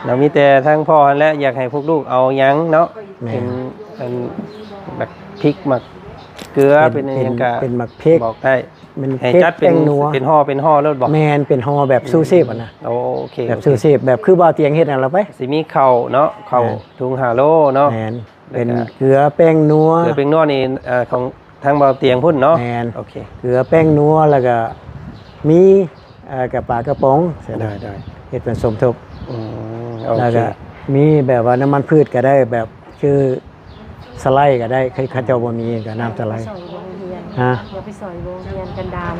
ເນາະ ມີແຕ່ທາງພໍ່ຫັ້ນແຫຼະ ຢາກໃຫ້ພວກລູກເອົາຫຍັງເນາະ. ແມ່ນ ເປັນອັນ ໝາກພິກ ໝາກເກືອ ເປັນ ເປັນຫຍັງກໍ ເປັນໝາກເຜັກ ບອກໄດ້ ເປັນ ໃຫ້ຈັດເປັນ ເຜັກແປ້ງນົວ ເປັນຫໍ່ ເປັນຫໍ່ໂລດບໍ? ແມ່ນ ເປັນຫໍ່ແບບ ອືມ ຊູຊີບຫັ້ນນະ. ໂອເຄ ແບບ ໂອເຄ ຊູຊີບ ແບບຄືບ່າວຕຽງເຮັດຫັ້ນລະໄປ. ຊິມີເຂົ້າເນາະ ເຂົ້າ ແມ່ນ ຖົງຫ້າໂລເນາະ. ແມ່ນ ເປັນເກືອແປ້ງນົວ ເກືອແປ້ງນົວນີ້ ເອີ ຂອງທາງບ່າວຕຽງພຸ້ນເນາະ. ແມ່ນ ໂອເຄ ເກືອແປ້ງນົວ ແລ້ວກໍມີ ເອີ ກະປາກະປ໋ອງ ໂດຍ ໂດຍ ເຮັດເປັນສົມທົບ. ອືມ ໂອເຄ ແລ້ວກໍມີແບບວ່ານ້ຳມັນພືດກໍໄດ້ ແບບຄືສະໄລກໍໄດ້ ເຂົາເຈົ້າບໍ່ມີກໍນ້ຳສະໄລ. ຮະ? ເອົາໄປຊ່ອຍໂຮງຮຽນກັນດານ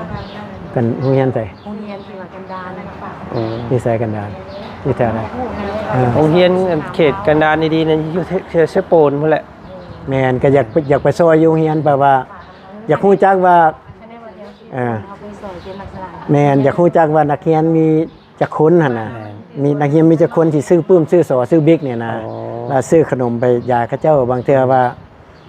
ກັນໂຮງຮຽນໃສ? ໂຮງຮຽນທີ່ວ່າກັນດານ. ອືມ ຢູ່ໃສກັນດານ? ຢູ່ແຖວໃດ? ເອີ ໂຮງຮຽນເຂດກັນດານດີໆນັ້ນຢູ່ແຖວເຊໂປນພຸ້ນແຫຼະ. ແມ່ນ ກໍຢາກ ຢາກໄປຊ່ອຍຢູ່ໂຮງຮຽນ ແບບວ່າຢາກຮູ້ຈັກວ່າ ເອີ ແມ່ນ ຢາກຮູ້ຈັກວ່ານັກຮຽນມີຈັກຄົນຫັ້ນນະ. ແມ່ນ ມີນັກຮຽນມີຈັກຄົນທີ່ຊື້ປຶ້ມ ຊື້ສໍ ຊື້ບິກນີ້ນະ. ອໍ ແລ້ວຊື້ຂະໜົມໄປຢາຍເຂົາເຈົ້າ ບາງເທື່ອວ່າ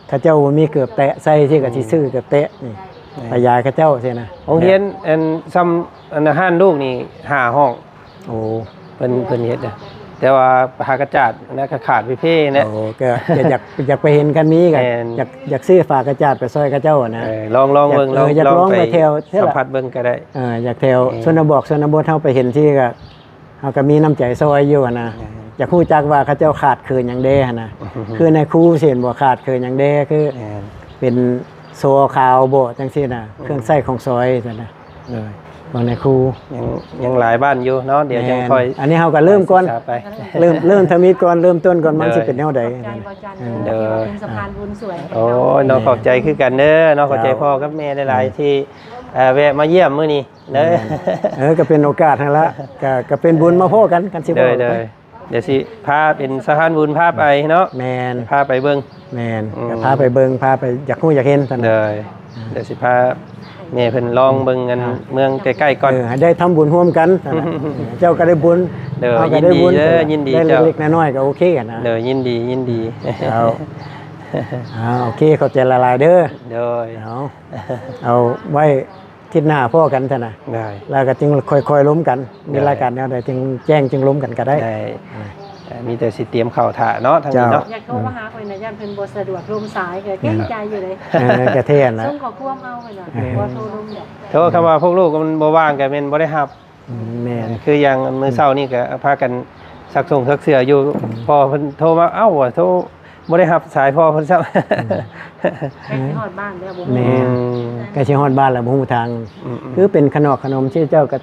ເຂົາເຈົ້າບໍ່ມີເກີບແຕະໃສ່ ຊິກໍຊິຊື້ເກີບແຕະນີ້ ແມ່ນ ໄປຢາຍເຂົາເຈົ້າຊີ້ນະ. ໂຮງຮຽນ ແມ່ນ ອັນ ຊ່ຳ ອັນ ຮ້ານລູກນີ້ຫ້າຫ້ອງ. ໂອ້ ເພິ່ນ ເພິ່ນເຮັດນະ ແຕ່ວ່າຜ້າກະຈາດນະ ຂາດເພໆນະ. ໂອ້ ກໍ ກໍຢາກ ຢາກໄປເຫັນຄັນມີກໍ ແມ່ນ ຢາກ ຢາກຊື້ຜ້າກະຈາດໄປຊ່ອຍເຂົາເຈົ້ານະ. ເອີ ລອງ ລອງເບິ່ງ ຢາກ ເອີ ລອງ ຢາກລອງໄປ ໄປແຖວ ແຖວ ສຳຜັດເບິ່ງກໍໄດ້. ເອີ ຢາກແຖວ ແມ່ນ ຊົນນະບອກ ຊົນນະບົດ ເຮົາໄປເຫັນທີ່ກໍ ເຮົາກໍມີນ້ຳໃຈຊ່ອຍຢູ່ຫັ້ນນະ. ແມ່ນ ຢາກຮູ້ຈັກວ່າເຂົາເຈົ້າຂາດເຂີນຫຍັງແດ່ຫັ້ນນະ. ຄືນາຍຄູຊີ້ເຫັນບໍ່ ຂາດເຂີນຫຍັງແດ່ ຄື ແມ່ນ ເປັນສໍຂາວບໍ ຈັ່ງຊີ້ນະ. ອືມ ເຄື່ອງໃຊ້ຂອງຊອຍຊັ້ນນະ. ໂດຍ ເບິ່ງໃນຄູ ຍັງ ຍັງຫຼາຍບ້ານຢູ່ເນາະ ດຽວຈັ່ງຄ່ອຍ ອັນນີ້ເຮົາກໍເລີ່ມກ່ອນ ເລີ່ມ ເລີ່ມທຳອິດກ່ອນ ເລີ່ມຕົ້ນກ່ອນ ມັນຊິເປັນແນວໃດ. ໂດຍ ເປັນສະພານບຸນຊ່ວຍ ໂອ້ຍ ເນາະ ຂອບໃຈຄືກັນເດີເນາະ ຂອບໃຈພໍ່ກັບແມ່ຫຼາຍໆ ທີ່ ເອີ ແວະມາຢ້ຽມມື້ນີ້ເດີ. ເອີ ກໍເປັນໂອກາດຫັ້ນລະ ກໍ ກໍເປັນບຸນມາພໍ້ກັນ ກັນຊິພໍ້. ໂດຍ ດຽວຊິພາເປັນສະພານບຸນພາໄປເນາະ. ແມ່ນ ພາໄປເບິ່ງ. ແມ່ນ ອືມ ກໍພາໄປເບິ່ງ ພາໄປຢາກຮູ້ຢາກເຫັນຊັ້ນ. ໂດຍ ດຽວຊິພາແມ່ເພິ່ນລອງເບິ່ງອັນ ອ່າ ເມືອງໃກ້ໆກ່ອນ. ເອີ ໃຫ້ໄດ້ທຳບຸນຮ່ວມກັນຊັ້ນນະ. ເຈົ້າກໍໄດ້ບຸນ ໂດຍ ເຮົາກໍໄດ້ບຸນ ຍິນດີເດີ ຍິນດີ ໄດ້ເລັກໆນ້ອຍໆກໍໂອເຄຫັ້ນນະ. ໂດຍ ຍິນດີ ຍິນດີ. ເອົາ ອ່າ ໂອເຄ ຂອບໃຈຫຼາຍໆເດີ. ໂດຍ ເອົາ ເອົາໄວ້ ທິດໜ້າພໍ້ກັນຊັ້ນນະ. ໄດ້ ແລ້ວກໍຈຶ່ງຄ່ອຍໆລົມກັນ ມີ ໄດ້ ລາຍການແນວໃດຈຶ່ງແຈ້ງ ຈຶ່ງລົມກັນກໍໄດ້. ໄດ້ ອ່າ ເອີ ມີແຕ່ຊິຕຽມເຂົ້າຖ້າເນາະ ທາງນີ້ເນາະ. ເຈົ້າ ຢາກໂທມາຫາຂ້ອຍນະ ຢ້ານເພິ່ນບໍ່ສະດວກລົມສາຍ ກໍເກງໃຈຢູ່ເດ້. ເອີ ກໍແທ້ນະ ສົ່ງຂໍ້ຄວາມເອົາໄວ້ນະ. ເອີ ບໍ່ໂທລົມດອກ ໂທ ຄຳວ່າພວກລູກມັນບໍ່ວ່າງກໍແມ່ນບໍ່ໄດ້ຮັບ. ອືມ ແມ່ນ ຄືຢ່າງມື້ເຊົ້ານີ້ກໍພາກັນຊັກສົ່ງຊັກເສື້ອຢູ່. ອືມ ພໍເພິ່ນໂທມາ ເອົ້າ ໂທ ບໍ່ໄດ້ຮັບສາຍພໍ່ເພິ່ນຊ້ຳ. ອືມ ໃກ້ຊິຮອດບ້ານແລ້ວບໍ່ຮູ້. ແມ່ນ ອືມ ໃກ້ຊິຮອດບ້ານແລ້ວບໍ່ຮູ້ທາງ. ອືມໆ ຄືເປັນຂະໜອກຂະໜົມທີ່ເຈົ້າກໍ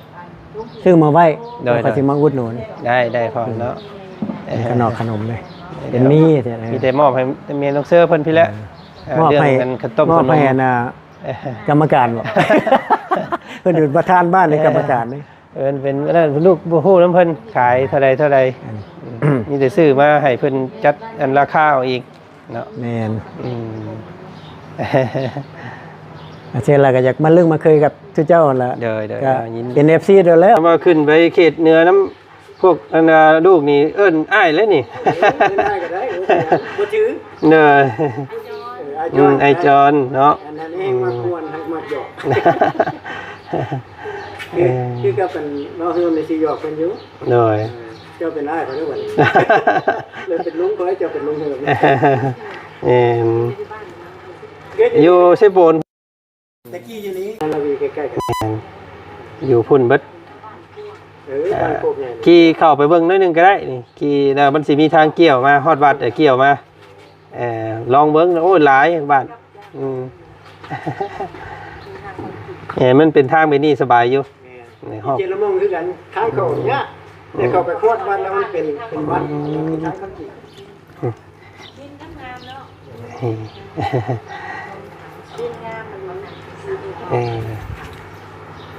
ຊື້ມາໄວ້ ໂດຍ ແລ້ວກໍຊິມາອຸດໜູນ. ໄດ້ ໄດ້ພໍ່ເນາະ. ເປັນຂະໜອກຂະໜົມເດ້ ເປັນມີແທ້ ມີແຕ່ມອບໃຫ້ແມ່ນ້ອງເຊີເພິ່ນພີ້ແຫຼະ. ເອີ ມອບໃຫ້ ເລື່ອງອັນເຂົ້າຕົ້ມ ມອບໃຫ້ ຂະໜົມ ອັນນ່າ ກຳມະການບໍ? ເພິ່ນເປັນປະທານບ້ານ ເອີ ໃນກຳມະການນີ້. ເອີ ເປັນອັນນັ້ນ ລູກບໍ່ຮູ້ນຳເພິ່ນຂາຍເທົ່າໃດເທົ່າໃດ. ອືມ ມີແຕ່ຊື້ມາໃຫ້ເພິ່ນຈັດອັນລາຄາເອົາອີກ. ເນາະ ແມ່ນ ອືມ ເຊັ່ນລະກໍຢາກມາລຶ້ງມາເຄີຍກັບເຈົ້າຫັ້ນລະ ໂດຍໆ ກໍ ອ່າ ຍິນດີ ເປັນເອັຟຊີໂດນແລ້ວ ວ່າຂຶ້ນໄປເຂດເໜືອນຳພວກອັນນ່າລູກນີ້ເອີ້ນອ້າຍແລ້ວນີ້ ເອີ້ນອ້າຍກໍໄດ້ ໂອ້ຍ ບໍ່ຖືກ ໂດຍ ເອີ ອ້າຍຈອນ ເອີ ອ້າຍຈອນເນາະ ອັນນັ້ນເອງ ອືມ ມັກມ່ວນ ມັກຢອກ ຄື ເອີ ຄືກັບອັນເວົ້າເຮືອນນີ້ຊິຢອກເພິ່ນຢູ່ ໂດຍ ເອີ ເຈົ້າເປັນອ້າຍຂ້ອຍເດີບັດນີ້ ແລ້ວເປັນລຸງຂ້ອຍ ເຈົ້າເປັນລຸງເຮີມ ແມ່ນ ຢູ່ເຊໂປນ ແຕ່ກີ້ຢູ່ນີ້ ລາວີໃກ້ໆກັນ ແມ່ນ ຢູ່ພຸ້ນເບິດ ເອີ ບ້ານໂຄກໃຫຍ່ ຂີ່ເຂົ້າໄປເບິ່ງໜ້ອຍໜຶ່ງກໍໄດ້ນີ້ ຂີ່ແລ້ວມັນຊິມີທາງກ່ຽວມາ ຮອດວັດກໍກ່ຽວມາ ເອີ ລອງເບິ່ງ ໂອ້ຍ ຫຼາຍບ້ານ ອືມ ເອີ ມັນເປັນທາງແບບນີ້ສະບາຍຢູ່ ແມ່ນ ໃນຮອບ ເຈລະມົງຄືກັນ ທາງເຂົ້າຍາກ ອືມ ແຕ່ເຂົ້າໄປຮອດວັດແລ້ວມັນເປັນ ເປັນວັດ ອືມ ເປັນທາງເຂົ້າຈີນ ອືມ ເອີ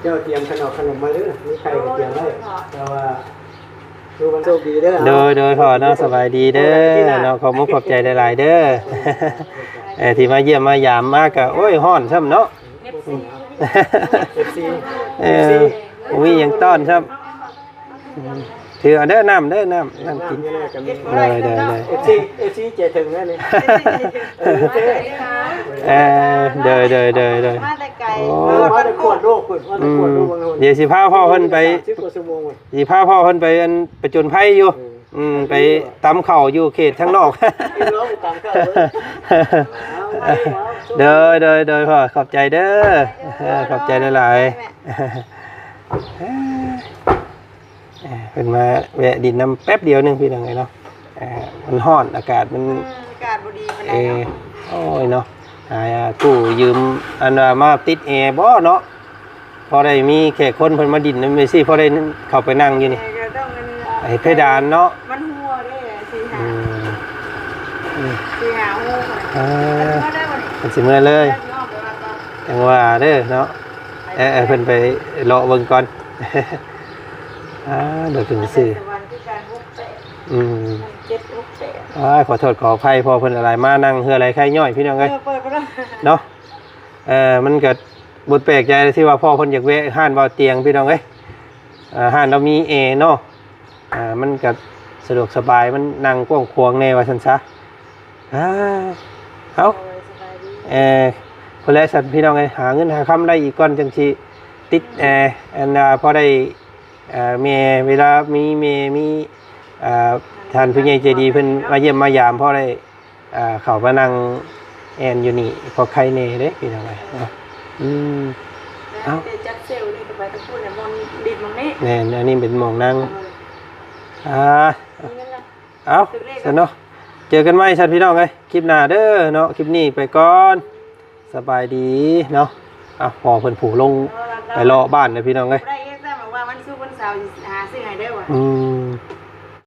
ເຈົ້າຕຽມຂະໜົມ ຂະໜົມມາເດີ ມີໄຂ່ກໍຕຽມໄວ້ ແຕ່ວ່າ ໂຊກດີເດີ ໂດຍ ໂດຍ ພໍ່ເນາະ ສະບາຍດີເດີເນາະ ຂອບມຸກຂອບໃຈຫຼາຍໆເດີ ເອີ ທີ່ມາຢ້ຽມມາຢາມມາກະ ໂອ້ຍ ຮ້ອນຊ້ຳເນາະ ເອັຟຊີ ເອີ ບໍ່ມີຫຍັງຕ້ອນຊ້ຳ ອືມ ຖືເອົາເດີ ນ້ຳເດີ ນ້ຳ ນ້ຳກິນ ນ້ຳຢູ່ໃນກະມີ ໂດຍ ໂດຍ ໂດຍ ເອັຟຊີ ເອັຟຊີ ໃຈເຖິງເດີນີ້ ເອີ ໂດຍ ໂດຍ ໂດຍ ໂດຍ ມາແຕ່ໄກ ໂອ້ ມາແຕ່ຂວດໂລກພຸ້ນ ມາແຕ່ຂວດໂລກ ອືມ ເບິ່ງໂລດ ດຽວຊິພາພໍ່ເພິ່ນໄປ ສາມສິບກວ່າຊົ່ວໂມງ ຊິພາພໍ່ເພິ່ນໄປອັນປະຈົນໄພຢູ່ ເອີ ອືມ ໄປຕຳເຂົ້າຢູ່ເຂດທາງນອກ ໂດຍ ໂດຍ ໂດຍ ພໍ່ ຂອບໃຈເດີ ເອີ ຂອບໃຈຫຼາຍໆ ເອີ ເພິ່ນມາແວະດິນນຳແປັບດຽວໜຶ່ງ ພີ່ນ້ອງເອີຍເນາະ ເອີ ມັນຮ້ອນ ອາກາດມັນ ອືມ ອາກາດບໍ່ດີປານໃດເນາະ ເອີ ໂອ້ຍເນາະ ຫາກູ້ຢືມ ອັນວ່າມາຕິດແອບໍ່ເນາະ ພໍໄດ້ມີແຂກຄົນເພິ່ນມາດິນນຳຈັ່ງຊີ້ ພໍໄດ້ເຂົ້າໄປນັ່ງຢູ່ນີ້ ເອີ ກໍຕ້ອງອັນ ເຮັດເພດານເນາະ ມັນຮົ່ວເດ້ ສີ່ຫ້າ ອືມ ອືມ ສີ່ຫ້າຮູ ເອີ ມັນຊິເມືອເລີຍ ຈັ່ງວ່າເດີເນາະ ເອີ ເອີ ເພິ່ນໄປເລາະເບິ່ງກ່ອນ ອ່າ ດຽວເພິ່ນຊິຊື້ ອືມ ເຈັດ ຫົກ ແປດ ອ້າຍ ຂໍໂທດຂໍອະໄພ ພໍ່ເພິ່ນຫຼາຍ ມານັ່ງເຮືອໄຫຼໄຄຍ້ອຍ ພີ່ນ້ອງເອີຍ ເອີ ເປີດບໍ່ໄດ້ ເນາະ ເອີ ມັນກໍບໍ່ແປກໃຈທີ່ວ່າພໍ່ເພິ່ນຢາກແວະຮ້ານເບົາຕຽງ ພີ່ນ້ອງເອີຍ ເອີ ຮ້ານລາວມີແອເນາະ ອ່າ ມັນກະສະດວກສະບາຍ ມັນນັ່ງກວ້າງຂວາງແດ່ວ່າຊັ້ນຊະ ອ່າ ເອົ້າ ໂດຍ ສະບາຍດີ ເອີ ພຸ້ນແຫຼະຊັ້ນພີ່ນ້ອງເອີຍ ຫາເງິນຫາຄຳໄດ້ອີກກ່ອນ ຈັ່ງຊິຕິດແອ ອັນວ່າພໍໄດ້ ເອີ ແມ່ ເວລາມີແມ່ ມີ ອ່າ ທ່ານຜູ້ໃຫຍ່ໃຈດີເພິ່ນມາຢ້ຽມມາຢາມ ພໍໄດ້ ອ່າ ເຂົ້າມານັ່ງແອ່ນຢູ່ນີ້ ພໍໄຄແດ່ເດ້ພີ່ນ້ອງເອີຍເນາະ ອືມ ເອົ້າ ແຕ່ຈັດເຊວນີ້ກໍໄປທາງພຸ້ນແຫຼະ ບ່ອນດິນໝ່ອງນີ້ ແມ່ນ ອັນນີ້ເປັນໝ່ອງນັ່ງ ເອີ ອ່າ ມີເງິນລະ ເອົ້າ ຖືກເລກ ຊັ້ນເນາະ ເຈີກັນໃໝ່ຊັ້ນພີ່ນ້ອງເອີຍ ຄລິບໜ້າເດີເນາະ ຄລິບນີ້ໄປກ່ອນ ສະບາຍດີເນາະ ອ່ະ ພໍ່ເພິ່ນຜູ້ລົງ ເອີ ໄປເລາະບ້ານເດີພີ່ນ້ອງເອີຍ ບໍ່ໄດ້ເອກແຕ່ວ່າວັນສຸກວັນເສົາຊິຫາຊື້ໃຫ້ເດີວ່າ ອືມ